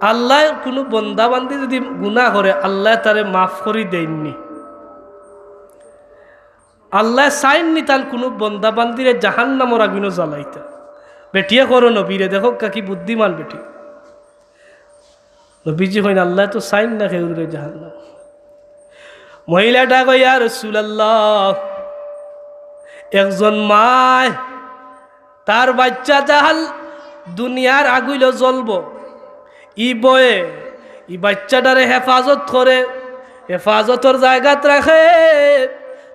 আল্লায় কুনু বন্দা বান্দি যুদি গুনা করে, আল্লায় তারে মাফ করি দেইননি?" আল্লায় চাইননি তান কুনু বন্দা বান্দিরে জাহান্নামর আগুইনো জ্বালাইতা। বেটিয়ে কর নবীরে, দেখউক্কা কি বুদ্ধিমান বেটি। নবীজি কইন, "আল্লায় তো চাইন না কেউরে জাহান্নাম।" মহিলাটা কয়, "ইয়া রাসূলুল্লাহ, একজন মায় তার বাইচ্চা জাহাল দুনিয়ার আগুইলো জ্বলবো, ই বয়ে ই বাইচ্চাটারে হেফাজত করে, হেফাজতর জাগাত রাখে,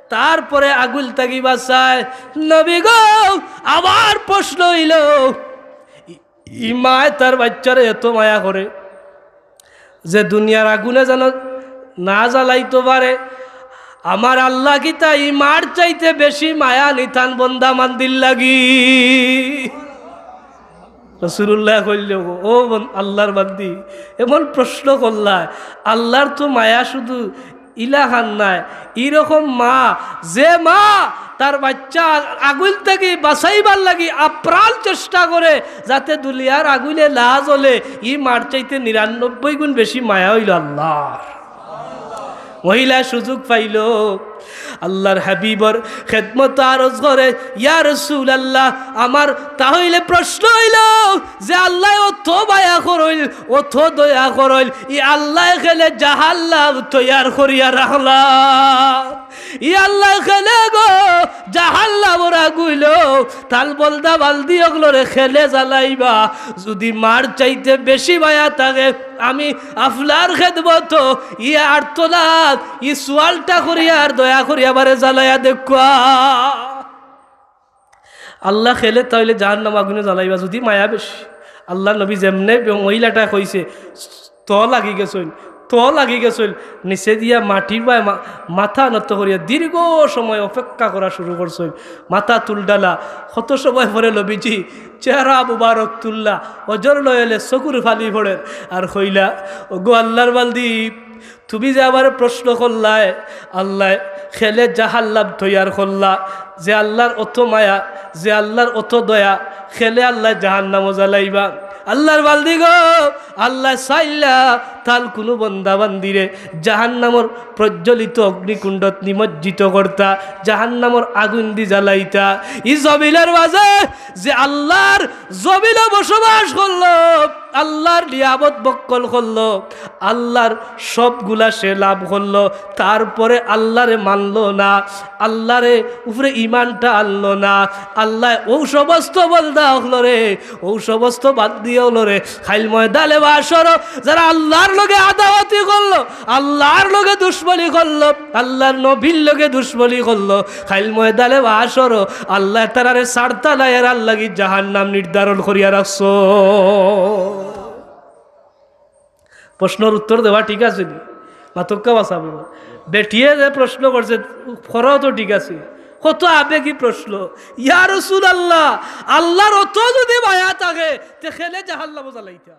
তারপরে আগুইল থাকি বাচায়।" নবী গো, আমার প্রশ্ন অইলো, ই, ই মায় তার বাইচ্চারে এত মায়া করে, যে দুনিয়ার আগুনে যেন না জ্বালাইতো পারে। আমার আল্লাহ কিতা ই মার চাইতে বেশি মায়া নি তান বন্দা বান্দির লাগি? রাসূলুল্লায় কইলা, "ও বন-, আল্লার বান্দি, এমন প্রশ্ন করলায়, আল্লার তো মায়া শুধু ইলাখান নায়, ইরকম মা, যে মা তার বাইচ্চা আগুইল থাকি বাচাইবার লাগি আপ্রাণ চেষ্টা করে, যাতে দুনিয়ার আগুইলে না জ্বলে, ই মার চাইতে নিরানব্বই গুণ বেশি মায়া অইলো আল্লার।" মহিলায় সুযোগ পাইলো, আল্লার হাবিবর খেদমতো আরজ করে, "ইয়া রাসূলুল্লাহ, আমার তাহলে প্রশ্ন অইলো যে আল্লায় অত মায়া করইল, অত দয়া করইল, ই আল্লায় কেনে জাহান্নাম তৈয়ার করিয়া রাখলা? ই আল্লায় কেনে গো জাহান্নামর আগুইলো তান বন্দা বান্দি অকলরে কেনে জ্বালাইবা? যুদি মার চাইতে বেশি মায়া থাকে, আমি আপনার খেদমতো ই আর্তনাদ, ই সুয়ালটা করিয়া আর দয়া করিয়া আমারে জ্বালাইয়া দেখউক্কা।" আল্লায় কেনে তাইলে জাহান্নাম আগুনে জ্বালাইবা যুদি মায়া বেশি? আল্লার নবী যেমনে মহিলাটায় কইছে, তো লাগি গেছইন, তো লাগি গেছইন, নিচে দিয়া মাটির বায় মা-, মাথা নত করিয়া দীর্ঘ সময় অপেক্ষা করা শুরু করছইন। মাথা তুলডালা, কত সময় পরে নবীজি চেহারা মুবারক তুললা, অজর লইলে চকুর পানি পড়ের, আর কইলা, "ওগো আল্লার বান্দি, তুমি যে আমারে প্রশ্ন করলায়, আল্লায় কেনে জাহান্নাম তৈয়ার করলা, যে আল্লার অত মায়া, যে আল্লার অত দয়া, কেনে আল্লায় জাহান্নামো জ্বালাইবা?" আল্লাহর বান্দি গো, আল্লায় চাইলা তান কুনু বন্দা বান্দিরে জাহান্নামর প্রজ্বলিত অগ্নিকুণ্ডত নিমজ্জিত করতা, জাহান্নামর আগুইন দি জ্বালাইতা। ই জমিনর মাঝে যে আল্লাহর জমিনো বসবাস করলো, আল্লাহর নিয়ামত ভোগ করলো, আল্লাহর সবগুলা সে লাভ করলো, তারপরে আল্লাহরে মানলো না, আল্লাহরে উপরে ইমানটা আনলো না। আল্লায় অউ সমস্ত বন্দা অকলরে, অউ সমস্ত বান্দি অকলরে কাইল ময়দানে মাহশরো যারা আল্লাহর লগে আদাওয়াতি করলো, আল্লাহর লগে দুশমনি করলো, আল্লাহর নবীর লগে দুশমনি করলো, কাইল ময়দানে মাহশরো আল্লায় তারারে ছাড়তা নায়, এরার লাগি জাহান্নাম নির্ধারণ করিয়া রাখছো। প্রশ্নর উত্তর দেওয়া ঠিক আছে নি? মাতক্কা বাঁচা বাবা। বেটিয়ে যে প্রশ্ন করছে, করাও তো ঠিক আছে। কত আবেগী প্রশ্ন। ইয়া রাসূলুল্লাহ, আল্লাহর অত যদি মায়া থাকে, তে কেনে জাহান্নামো জ্বালাইতা?